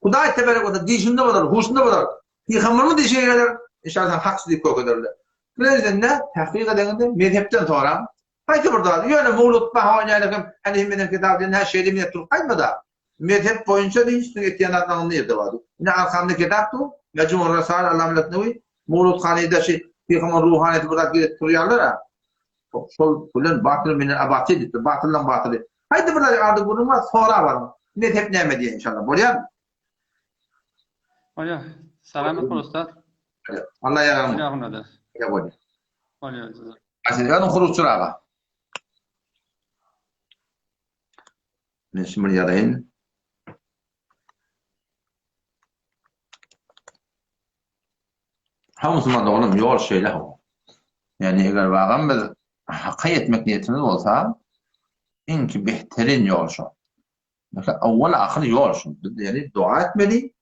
Hudaý teberek bolsa dişinde bolar, huşunda bolar. Pygamberimiz dişine geler, inşallah sen hakçy diýip kökederler. Bilenizinde tahkyk edeňizde mezhepden soraň. Haýsy bir zady, ýöne mowlud baha oýnaýan hem hany hemmeden kitap diýen hä şeýle diýip durup gaýtma-da. Mezhep boýunça diý, siziň etýän zatlaryňyz nirde bar diý. Ine arkamda kitap dur, Mejmur Rasal Allama Letnewi, Mowlud Hanyda şi pygamber ruhanyýeti bir zat gezip turýarlar-a. Şol bilen batyl minel abatil diýipdir, batyllaň batyly. Haýsy bir zady ardy gürrüň bar, sorap alyň. Mezhep näme diýýär inşallah. Bolýarmy? Bolýar. Salamat bol ussat. Allah ýaraň. Bolýar. Bolýar. Bolýar. Asyl hurufçyr aga. Men şimdi bir ýazaýyn. Ha musulman doganym ýol şeýle hawa. Ýani eger bagam biz haka ýetmek niýetimiz bolsa, iňki behterin ýol şo. Mesela awwal ahyr ýol şo. Biz ýani doga etmeli,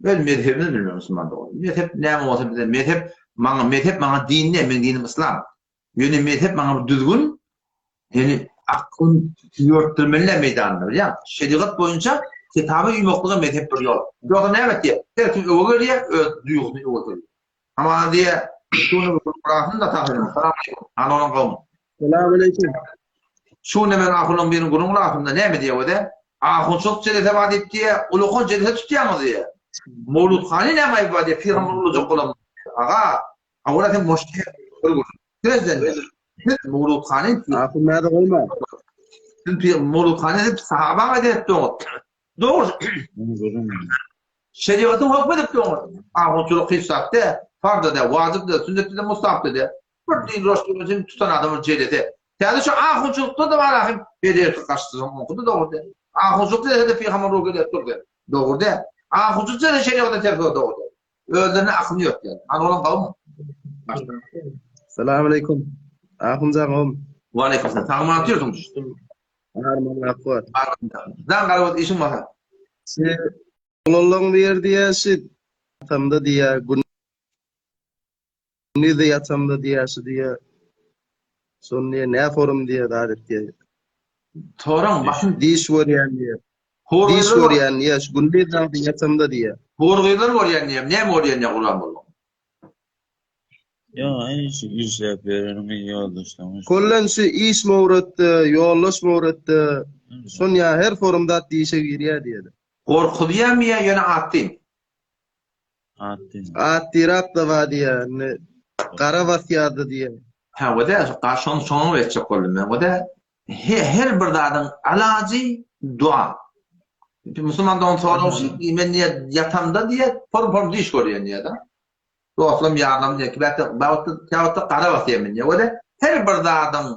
öz mezhebimizi bilmeli musulman doganym. Mezhep näme bolsa bize mezhep maňa mezhep maňa din däl, meň dinim yslam. Ýöne mezhep maňa bir düzgün, ýöne akyl ýörtdirmeliler meýdanynda, bilýäňmi? Şerigat boýunça kitaba uýmaklyga mezhep bir ýol. Ýogsa näme etýär? Her kim öwe gelýär, öz duýgusyny öwe sürýär. Hamana diýýär, Şuny bir Kuranyny-da tapyň. Salam aleýkum. Hany onuň gowmy? Salam aleýkum. Şu gün men ahunyň biriniň gürrüň gulagynda näme diýýär özi? Ahunçylyk jelese bar diýip diýýär, ulukan jelese tutýaňyz diýýär. Mowlud hany näme aýby bar diýýär, pygamber ulujak bolan. Aga, Awala sen moşke bir gün. Prezident. Siz Mowlud hany Ahun näde goýma. Siz Mowlud hany edip sahaba edip doňuz. Dogry. Şeriatyň hökmü edip doňuz. Ahunçylyk hiç zat dä, farz da dä, wajyp da, sünnet de, mustahap da dä. Bir din roştun üçin tutan adamyň jelese. Täze şu ahunçylykda da bar ahim, bejerki garşysynyň oňky da dogry dä. Ahunçylykda da pygamber ruhy gelip durdy. Dogry dä. Ahunçylykda da şeriatda ters dogry dä. Özlerine akyl ýok ýaly. Hany olam gowmy? Salam aleýkum. Ahunjan gowmy? Wa aleýkum salam. Sagman otyrsyň. Arman akbar. Dan garabot işiň barsa. Şi oglanlaň bir ýer diýýä şi atamda diýýä gündiz ýatamda diýýä şi diýýä. Şony diýýä nä forum diýýä zat et diýýä. Toraň başyn diş görýän diýýä. Hor Diş görýän diýýä, şu gündiz dagy ýatamda diýýä. Hor gyzlar görýän diýýä, näme görýän diýýä Gurban bolmak. Ýok, aý şu işläp ýöreniňi ýoldaşlaryňy. Kollen şu iş mowretde, ýoldaş mowretde, şon ýa her forumda at dişe girýä diýeli. Gorkuzýamy ýa ýöne atdym? Atdym. Atdyrap-da bar diýýä, indi gara basýardy diýýä. Hawa-da, şony şoňa etjek boldum men. O-da her bir zadyň alajy. Dua. Musulman dogan soragy şu, men diýe ýatamda diýe, form-form düýş görýän diýe-de. Dostlarym ýarlam diýe, käwagtda, käwagtda gara basýan men diýe. Wele her bir zadyň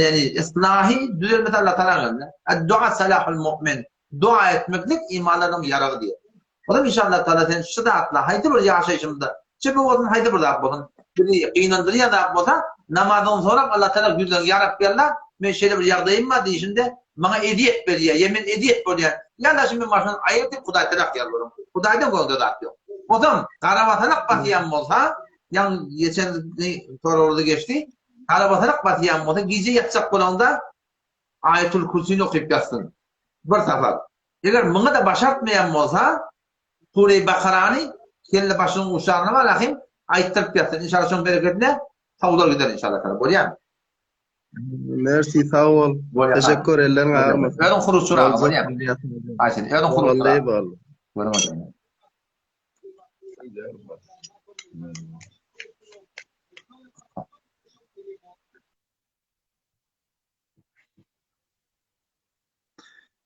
ýani islahy düzelmesi Allah Taala elinde. Ad-dua salahul mu'min. Dua etmeklik imanlaryň ýaragy diýe. Olam inşallah Taala sen şu zatla haýsy bir ýaşaýşymyzda çepe bolsun haýsy bir zat bolsun bizi gynandyrýan zat bolsa namazyňy sorap Allah Taala ýüzleň ýa Rabbi Allah men şeýle bir ýagdaýym bar diýişinde maňa ezýet berýär ýa men ezýet bolýan ýa Allah şu men başymdan aýyr diýip Hudaý Taala ýalbaryň Hudaýdan göwnde zat ýok. Ozam garabasanak basýan bolsa ýaňy geçen soraglarda geçdi garabasanak basýan bolsa gije ýatjak bolanda Aýatul Kürsini okyp ýatsyn. Bir sapar. Eger muňa-da başartmaýan bolsa, Sure-i Bakarany kelle başynyň uçlaryna bar ahim aýtdyryp ýatsyn. Inşallah şoň bereketine sawlar gider inşallah taala. Bolýarmy? Mersi sag bol. Teşekkür elleriň agyrmasyn. Özüň huruşçyr aga bolýarmy? Aýsyn, özüň huruşçyr. Boldy, boldy.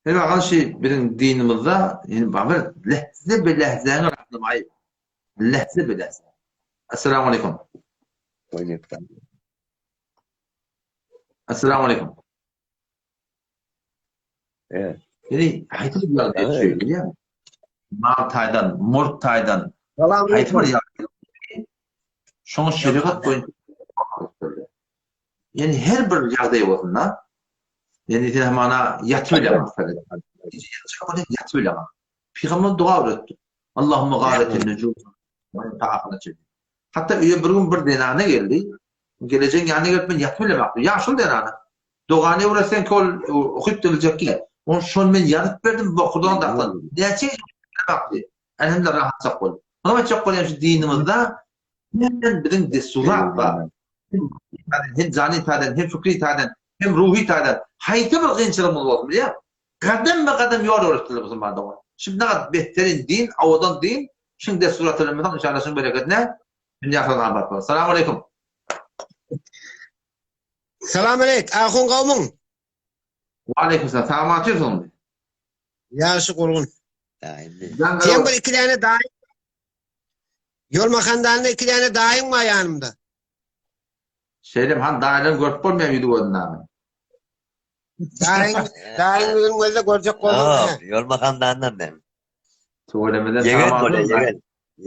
Her bakan şi biziň dinimizde ýani bir lehze be lehzäňi rahatlamak aýyp. Lehze be lehze. Assalamu aleykum. Assalamu aleykum. Evet. Ýani haýsy bir ýagdaý düşýär bilýärmi? Mal taýdan, mulk taýdan haýsy bir ýagdaý şoňa şerigat boýunça Ýani her bir ýagdaý bolsun-da, ýani sen hamana ýatyp bileňok. Ýatyp bileňok. Pygamber doga öwretdi. Allahumma gabetin nujum. Hatda öýe bir gün bir zenana geldi. Gelejegiň ýanyna gelip men ýatyp bilemok. Ýaşuly zenana. Dogany öwretseň ki ol okyp biljek ki. Ony şony men ýazyp berdim, bokurdagyny daklan. Näçe ýyl Elhamdülillah rahatjak boldy. Muny aýtjak bolýan şu dinimizde Hem biziň dessurat bar. Hem jany taýdan, hem fikri taýdan, hem ruhy taýdan haýsy bir kynçylygymyz bolsun bilýäňmi? Gadam-be-gadam ýol öwretdiler musulman dogan. Şu nagat behterin din, owadan din, şuň dessurat bilen inşallah şuň bereketine dünýä ahyret abat bolar. Salam aleýkum. Salam aleyk, ahun gowmyň? Waleýkim salam. Sagman otyrsyňmy? Ýagşy gurgun. Sen bir iki däne daýy Ýolmakandanda iki däne daýyň bar ýanymda. Şeýle han daýylaryny görüp bolmaýar ýüzi gözündami. Daýyň daýyň ýüzüni gözle görjek bolsaň. Ýok, Ýolmakandandan men. Tüwelemeden Ýegen bolýar, ýegen.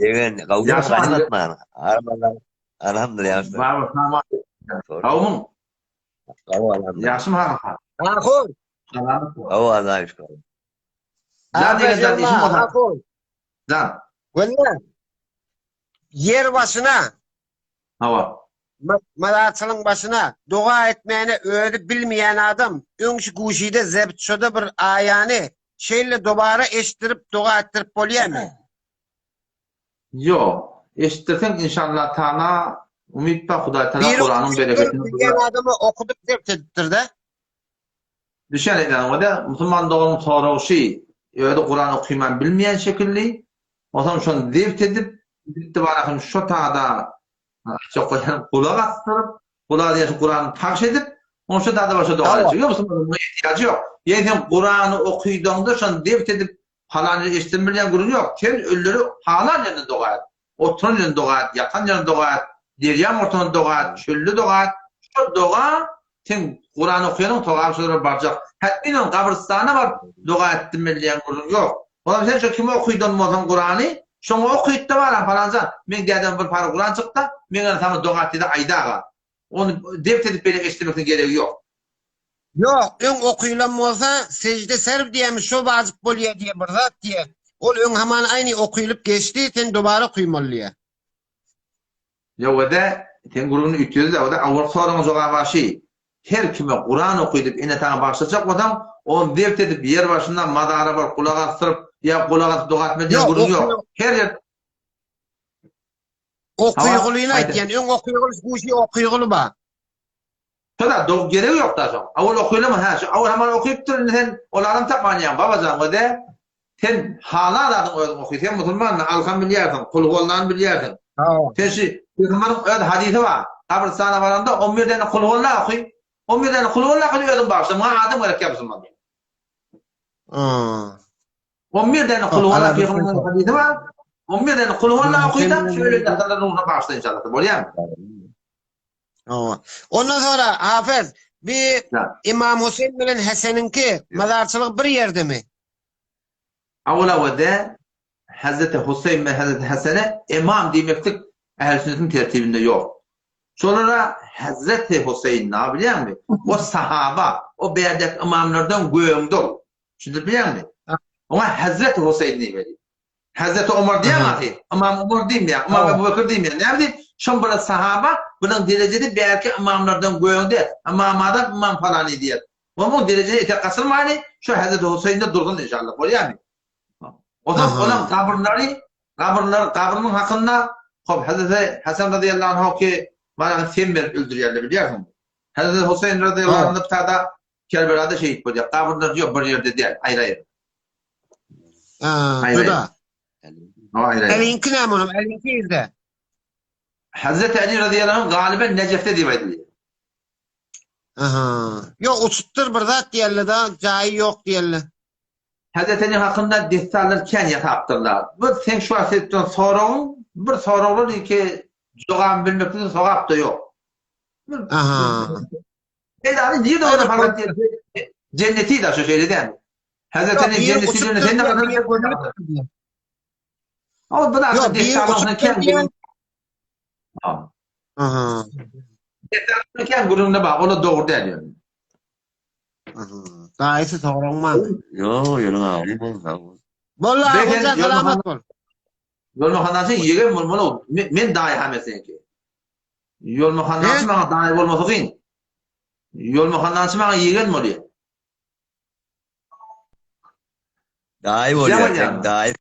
Ýegen, gawunyň gany batman. Alhamdulillah ýagşy. Baba, salam. Gawunyň. Gawy alhamdulillah. Ýagşymy halypa? Ahun. Gawy Allaha şükür. Jan diýen jan işiň bolsa. Jan. Gönder. Ýer başyna. Hawa. Mazarçylyň başyna doga etmäne özi bilmeýän adam öň şu guşide zebt şoda bir aýany şeýle dobara eşitdirip doga etdirip bolýamy? Ýok. Eşitdirseň inşallah taala umyt bar Hudaý taala Biri Kuranyň bereketini bilýän adama okudyp zebt edipdir-de. Düşen edeniňde musulman doganyň soragy şy, özi Kuran okyman bilmeýän şekilli, onsoň şony zebt edip, gitdi barasyn şo tada aýtjak bolýan gulak asdyryp, gulaga diýen şu Kurany pagş edip, oň şo tada başa doga etjek. Ýok musulmanyň muňa ehtiýajy ýok. Ýa sen Kurany okydaňda şony zebt edip palan ýere eşitdim bilýän gürrüň ýok. Sen ölüleri halan ýerinde doga et. Oturan ýerinde doga et, ýatan ýerinde doga et, derýaň ortasynda doga et, çölde doga et. Şol doga seň Kuran okaýanyň sogaby şolara barjak. Hätminam gabrystana baryp doga etdim diýen gürrüň ýok. Onam sen şo kime okydan bolsaň Kurany, şoňa okytda baram palanjan, meň dädem bir para Kuran çykda, meňem saňa doga et diýde aýdaga. Ony zebt edip beýle eşitdirmekden geregi ýok. Ýok, öň okylan bolsa sejde serw diýýämi şo wajyp bolýa diýe bir zat diýe. Ol öň hamana aýny okylyp geçdi, sen dobara okymaly diýe. Ýok-da, seň gürrüňiň üýtgedi-de, o-da awalky soragyň jogaby şi, her kime Kuran oky diýip ene-ataňa bagyşlajak bolsaň, ony zebt edip ýer başynda mazara baryp gulak asdyryp ýa gulak asyp doga etmeli diýen gürrüň ýok. Her ýerde Okygulyny aýtýan, öň okyguly guşy okyguly ba. Şoda dog geregi ýok da şoň. Awal okylama hä şu awal hamana okypdyr indi sen olaram tapmanýaň babajan göze sen halan zadyň özüň oky sen musulman alham bilýärsiň kulhuallany bilýärsiň. Sen şu pygamberiň öz hadysy bar gabrystana baranda on bir däne kulhualla oky on bir däne kulhualla oky özüň bagyşla muňa adam gerek ýa musulman. 11 däne kulhuwalla pygamberimiziň hadysy bar. 11 däne kulhuwalla okysak, şu ölen ýatanlaryň ruhuna bagyşla inşallah. Bolýarmy? Hawa. Ondan sonra Hafez, bir Imam Huseýn bilen Heseniňki mazarçylyk bir ýerdemi? Awal-awalda Hazreti Huseýn bilen Hazreti Hesene imam diýmeklik Ähli sünnetiň tertibinde ýok. Şolara Hazreti Huseýn na bilýäňmi? O sahaba, o bärdäki ymamlardan göňde ol. Düşündirip bilýäňmi? Oňa Hazreti Huseýn diýmeli. Hazreti Omar diýýäň ahy. Ymam Omar diýmeýäň, Ymam Ebu Bekir diýmeýäň. Näme diýip? Şol bir sahaba, bunuň derejesi bärki ymamlardan göňde. Ymam Azam, Ymam falany diýer. Onuň derejesi etek gaçyrmaýly, şu Hazreti Huseýnde dursun inşallah. Bolýarmy? Ozal olaň gabyrlary, gabyrlary, gabrynyň hakynda hop Hazreti Hasan razyýallahu anhu ki baragy sem berip öldürýärler bilýärsiňmi? Hazreti Huseýn razyýallahu anhu tada Kerbelada şehit bolýar. Gabyrlary ýok bir ýerde däl, aýry-aýry. Ha, juda. Aýry-aýry. Äliňki näme onuň? Äliňki ýerde. Hazreti Ali razyýallahu anhu galyben Nejefde diýip aýdylýar. Aha. Ýok, uçupdyr bir zat diýerler da, jaýy ýok diýerler. Hazreti Ali hakynda dessanlar kän ýasapdyrlar. Bu seň şu wagt edip duran soragyň bir soraglar ki jogabyny bilmekde sogap-da ýok. Aha. Peýdany nirde ony fakat jenneti da şu şeýle däl. Hazreti Ali jenneti diýende sen ne O bu da dessanlar kän. Aha. Dessanlar kän gürrüňde bar, olar dogry däl ýöne. Daýysy soraň barmy? Ýok, ýöne agly bol, sag bol. Boldy, Ahunjan salamat bol. Ýolmahandaçy ýegen bolmaly, men daýy ha men seňki. Ýolmahandaçy maňa daýy bolmasy kyn. Ýolmahandaçy maňa ýegen bolýar. Daýy bolýar, sen daýy.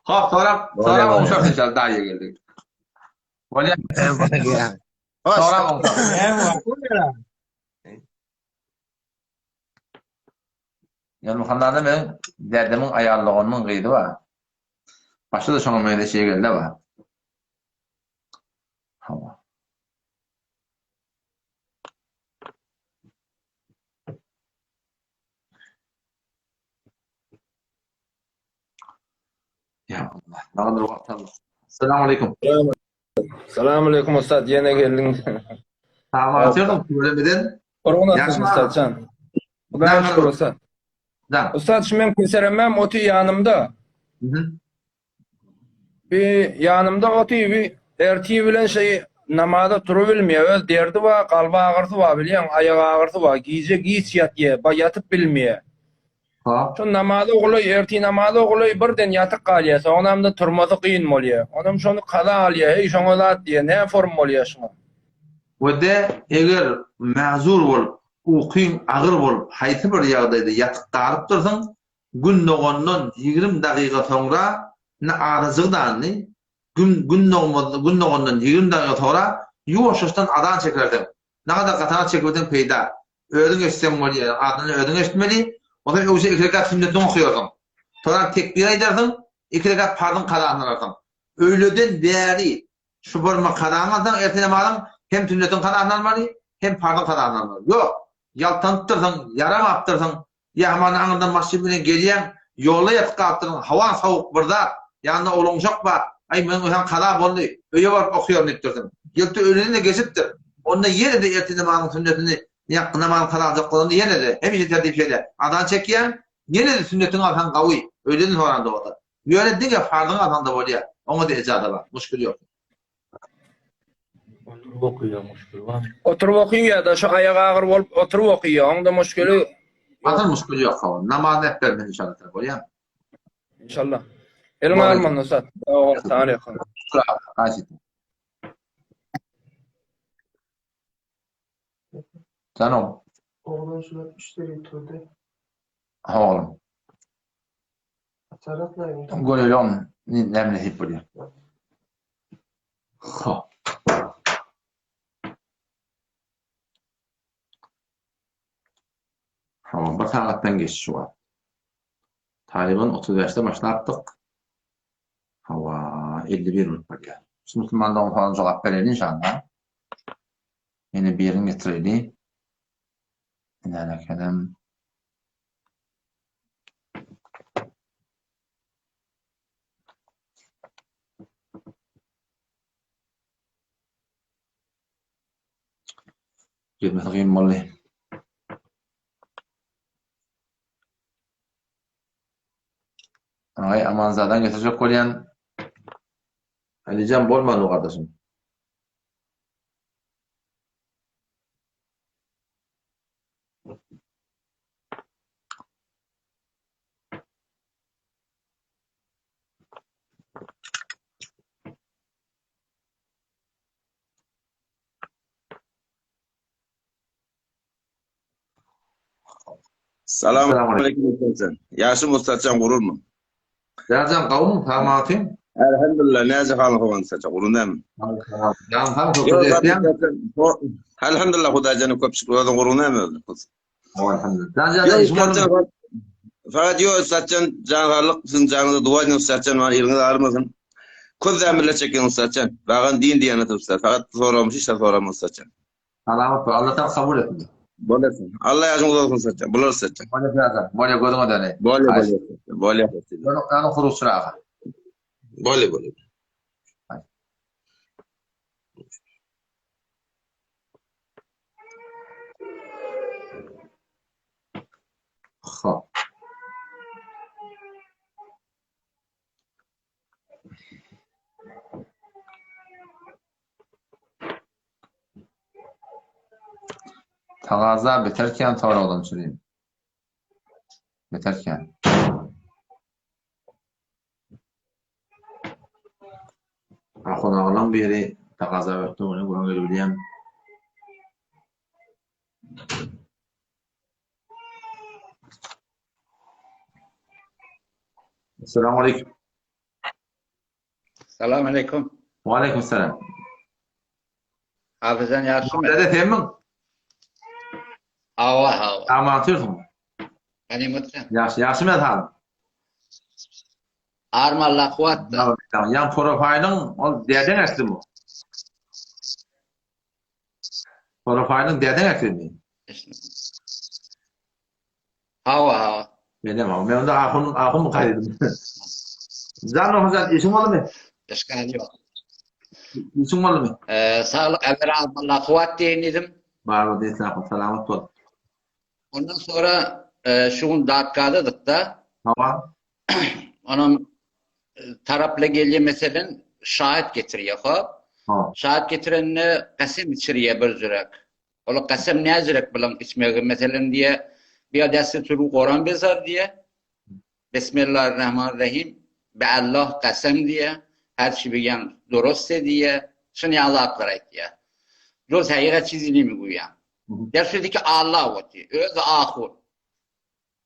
Hop, sorap, sorap oňşarys inşallah daýy geldik. Bolýar. Bolýar. Sorap oňşarys. Ýolmahandada meň dädemiň aýal doganymyň gyzy bar. Başda-da şoňa meňzeş ýegende bar. Hawa. Ya Allah. Nagadyr wagt aldyk. Assalamu aleykum. Salam aleykum ussat, ýene geldiň. Salam atýardym tüwelemeden. Gurgun olsun ussat jan. Hudaýa şükür ussat. Ussat şu men köseremem oty ýanymda. Bir ýanymda oty bir ertir bilen şey namaza durubilmeýär. Öz derdi bar, kalby agyrysy bar bilýäň, aýak agyrysy bar. Gije giç ýatýar, ba ýatyp bilmeýär. Ha. Şo namaza golaý, ertir namaza golaý birden ýatyp galýar. Soňunam-da turmasy kyn bolýar. Onam şony kaza alýar. Heý, şoňa zat diýýär. Nä form bolýar şuňa? We-de eger mazur bolup, ukyň agyr bolup, haýsy bir ýagdaýda ýatyp galypdyrsyň, Gün dogandan 20 dagyga soňra, indi azajygy da indi, gün gün dogmaz gün dogandan 20 dagyga soňra ýuwaş-ýuwaşdan azan çekersiň. Nagadar gatarak çekibilseň peýda. Özüň eşitseň bolýar, azany özüň eşitmeli. Onsoň öwse iki rekat sünnetini okaýarsyň. Soňra tekbir aýdarsyň, iki rekat parzyň kazasyny alarsyň. Öýleden bäri şu bolma kazaňy alsaň, ertir namazyň hem sünnetiň kazasyny almaly, hem parzyň kazasyny almaly. Ýok, ýaltanypdyrsyň, ýaramapdyrsyň, Ýa hamana aňyrdan maşyn bilen gelýäň, ýolda ýatyp galypdyrsyň, howa sowuk bir zat, ýanynda oglan-uşak bar, aý meniň öýem kaza boldy, öýe baryp okaýaryn diýipdirsiň. Ýylty öýleden-de geçipdir. Onda ýene-de ertir namazyň sünnetini ýa namazyň kaza aljak bolanda ýene-de, hemişe tertip şeýle, azan çekýäň, ýene-de sünnetiňi alsaň gawy, öýleden soranda bolsa. Ýöne diňe farzyňy alsaň-da bolýar, oňa-da ejaza bar, muşkil ýok. Oturyp okyýa muşkil barmy? Oturyp okyýa-da şu aýak agyr bolup oturyp okyýa oňda muşkili Asyl muşkil ýok hawa. Namazyny äp bermeli inşallah taala bolýamy? Inşallah. Eliň agyrman ussat. Sag bol, saňa ýakyn. Haýyş etdim. Jan oglum. Oglan şular üç seri turdy. Ha oglum. Göreli ony näme nesip bolýar. Hop. Hawa, bir sagatdan geçdi şu wagt. Talyban 35-de başlapdyk. Hawa, 51 bolup barýar. Şu musulman dogan soragyna jogap bereli inşallah. Ýene birini getireli. Ine, ekenem. Girmesi kyn boldy. Aý Amanzadan getirjek bolýan. Alijan bolmady gardaşym. Salam aleyküm Ustadjan. Ýaşym Ustadjan gururmy? Ýajan gawun samaty. Elhamdülillah näce halyň howan Ustadjan gurun näme? Jan sag köp etýän. Elhamdülillah Hudaýjana köp şükür özüň gurun näme özüň? Jan jan Ustadjan Fakat ýo Ustadjan jan saglyk siziň janyňyza duwa edin Ustadjan maňa iliňiz agyrmasyn. Köp zähmetler çekýän Ustadjan. Bagan din diýen Ustad. Fakat soragym hiç zat soramok Ustadjan. Salamat bol. Allah taala kabul etsin. Bolasyn. Allah ýaşyň uzak olsun Ustadjan. Bular Ustadjan. Bolýa jan. Bolýa gözüňe döneý. Bolýa bolýa. Bolýa. Ýanyň hurukçyragy. Bolýa bolýa. Hop. Tagaza beterken soragdan çüreyim. Beterken. Ahun agalaň biri tagaza beripdir, ony gürrüň berip bilýän. Assalamu aleykum. Salam aleykum. Wa aleykum salam. Hafizan ýagşymy? Dede senmiň? Hawa, hawa. Aman otyrsyň. Ganymatjan. Ýagşy, ýagşy men halyň. Arma Allah kuwwatda. Ýa profaýlyň ol dädeň äklimi? Profaýlyň dädeň äklimi? Hawa, hawa. Menem hawa. Men onda ahun, ahun gaýdym. Jan ohujan işiň boldumy? Işgal ýok. Işiň boldumy? Eee, saglyk äber Allah kuwwat diýen diýdim. Bar bol, esnaf, salamat bol. Ondan sonra e, şu gün datkadadyk da. Hawa. Onam e, tarapla gelýär meselen şahit getirýär hop. Ha. Şahit getirende kasem içirýär bir jürek. Ola kasem näjürek bilen içmegi meselen diýe bir dästi turu goran bezar diýe. Bismillahirrahmanirrahim. Be Allah kasem diýe. Her şey bilen durust diýe. Şuny azatlar aýtýar. Dur haýyga çizilimi guýa. Dersi ki Allah oty. Öz ahun.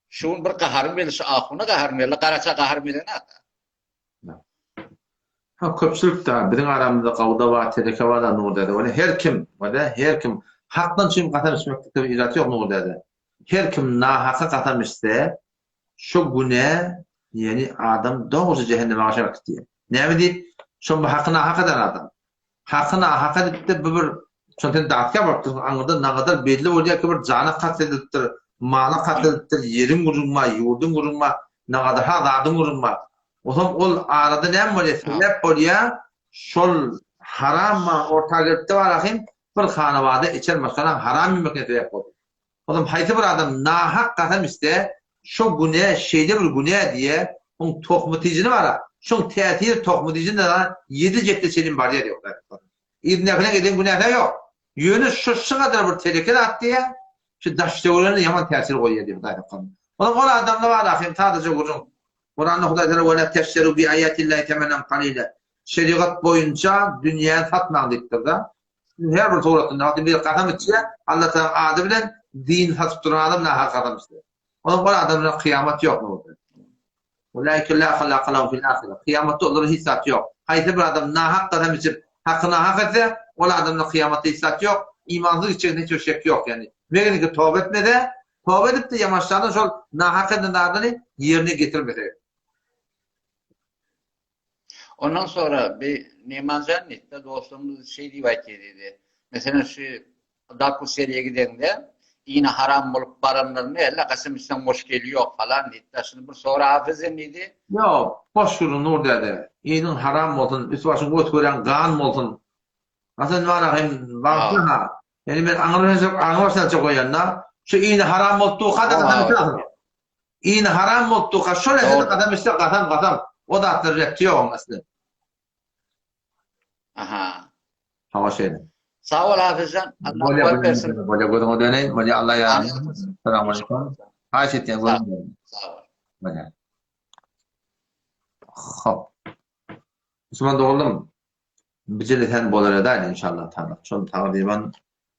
Şu bir gaharym gelişi ahuna gaharym geldi. Garaça gaharym gelen ata. Ha köpçülik da biziň aramyzda gawda bar, teleke bar da Nur däde. Ony her kim, wada her kim hakdan çyn kasam içmeklikde bir ilat ýok Nur däde. Her kim nahaka kasam içse, şo günä ýeni adam dogry jehenneme aşarak gitýär. Näme diýip? Şo bu haky nahak eden adam. Haky nahak edipdir, bu bir şo sen datga barypdyrsyň, aňyrdan nagadar belli bolýar ki bir jana kast edilipdir, mala kast edilipdir, ýeriň gürrüňi bar, ýurduň gürrüňi bar, nagadar ha zadyň gürrüňi bar. Onsoň ol arada näme bolýar, sebäp bolýar, şol haram mal orta gelipdi barahym, bir hanabada içen maşgalaň haram ýemekine sebäp bolýar. Onsoň haýsy bir adam nahak kasam içse, şo günä şeýle bir günä diýe, oň tohmy tijini bar-a, şoň täsiri tohmy tijine ýedi jetde çenli barýar diýe Hudaý saklasyn. Yzyndakynyň eden günäsi-ä ýok. Ýöne şo şygadar bir teleke zat diýe, şu daş-töweregine ýaman täsir goýýar diýe Hudaý saklasyn. Onsoň ol adamda bar ahym sadaja gürrüň. Kuranda Hudaý Tagala Wela teşteru bi aýatillahi semenen kalila. Şerigat boýunça dünýäni satmaň diýipdir-de. Her bir suratynda wagty bir kasam içýär, Allah Tagalaň ady bilen dini satyp duran adam nahak kasam içýär. Onuň ol adam bilen kyýamat ýok nurda. Ulaike la halaka lahum fil ahire. Kyýamatda olara hiç zat ýok. Haýsy bir adam nahak kasam içip, haky nahak etse, ol adamda kyýamatda hiç zat ýok. Imansyz gitjeginde hiç bir şek ýok. Ýagny, megeniki toba etmese, toba edip-de ýamaşjadan şol nahak eden zadyny ýerine getirmese. Ondan sonra bir Nemanjan diýdi, dostumyz şeý diýip aýtýar diýdi. Meselem şu Daku seriýa gideňde ýene haram bolup baranlaryny elle kasam içseň boş geli ýok falan diýdi. Daşyny bir sora hafizem diýdi. Ýok, boş gürrüň Nur däde. Iniň haram bolsun, üst-başyň gös gören gan bolsun. Hasan Wara hem bagyşla ha. Ýani men aňry aňry başdan goýanda şu iýni haram bolup durka da kasam içýärsiň. Iýni haram bolup durka şol eserde kasam içse kasam kasam. O zatlar repti ýok oň asly. Aha. Hawa şeýle. Sag bol Hafizjan. Allah kuwwat bersin. Bolýa gözüňe döneýin. Bolýa Allah ýardam. Salam aleyküm. Haýyş etýän gözüňe döneýin. Sag bol. Bolýa. Hop. Musulman doganlarym, bijeli sen bolar edäýin inşallah taala. Şol tagryban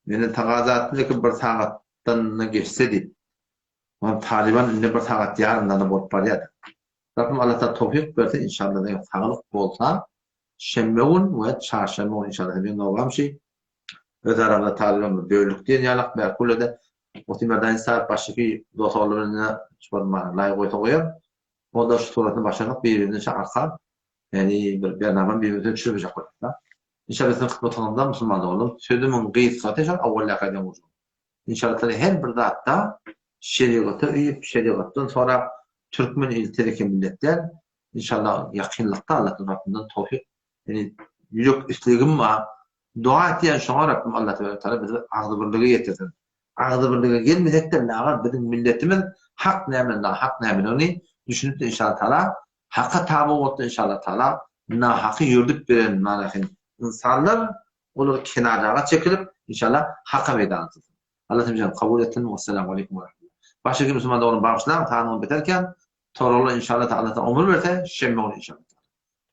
menden tagaza etdi ki bir sagatdan geçse diýip. Oňa Talyban indi bir sagat ýarymdan-da bolup barýar. Rabbim Allah taala towfyk bersin inşallah eger saglyk bolsa şenbe gün we çarşenbe gün inşallah meniň nowam şi öz aramyzda Talyban bir böldük diýen ýalak bärkule-de Otymerdan saat başyky dos ogly bilen şu bir laý goýsa goýar. Onda şu suratyny başardyk bir-birine şu arka ýagny bir bernama bir-birimize düşürmejek bolýar. Inşallah siziň hyzmatyňyzda musulman doganlar sözümiň gysgasy şol awwaldaky aýdan gürrüňim. Inşallah her bir zatda şerigata uýup, şerigatdan sorap, türkmen ili tereke millet däl. Inşallah ýakynlykda Allahdan Rabbimden towfyk, ýagny ýürek islegim bar. Doga etýän şoňa Rabbim Allah tebarek taala bizi agzybirlige ýetirsin. Agzybirlige gelmesekde lagar biziň milletimiz hak näme nahak nämeligini düşünipde inşallah taala haka taby bolupda inşallah taala nahaky ýördüp beren manahin ynsanlar Olar kenarraga çekilip, inşallah, haka meýdan açylsyn. Allah hemmämizi kabul etsin. Wessalamu aleýkum we rahmetullah. Başga kim musulman doganyny bagyşlaň, sanyňyz biterken, soraglar inşallah Allah ömür berse, şenbe güni inşallah.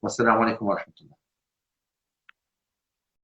Wessalamu aleýkum we rahmetullah.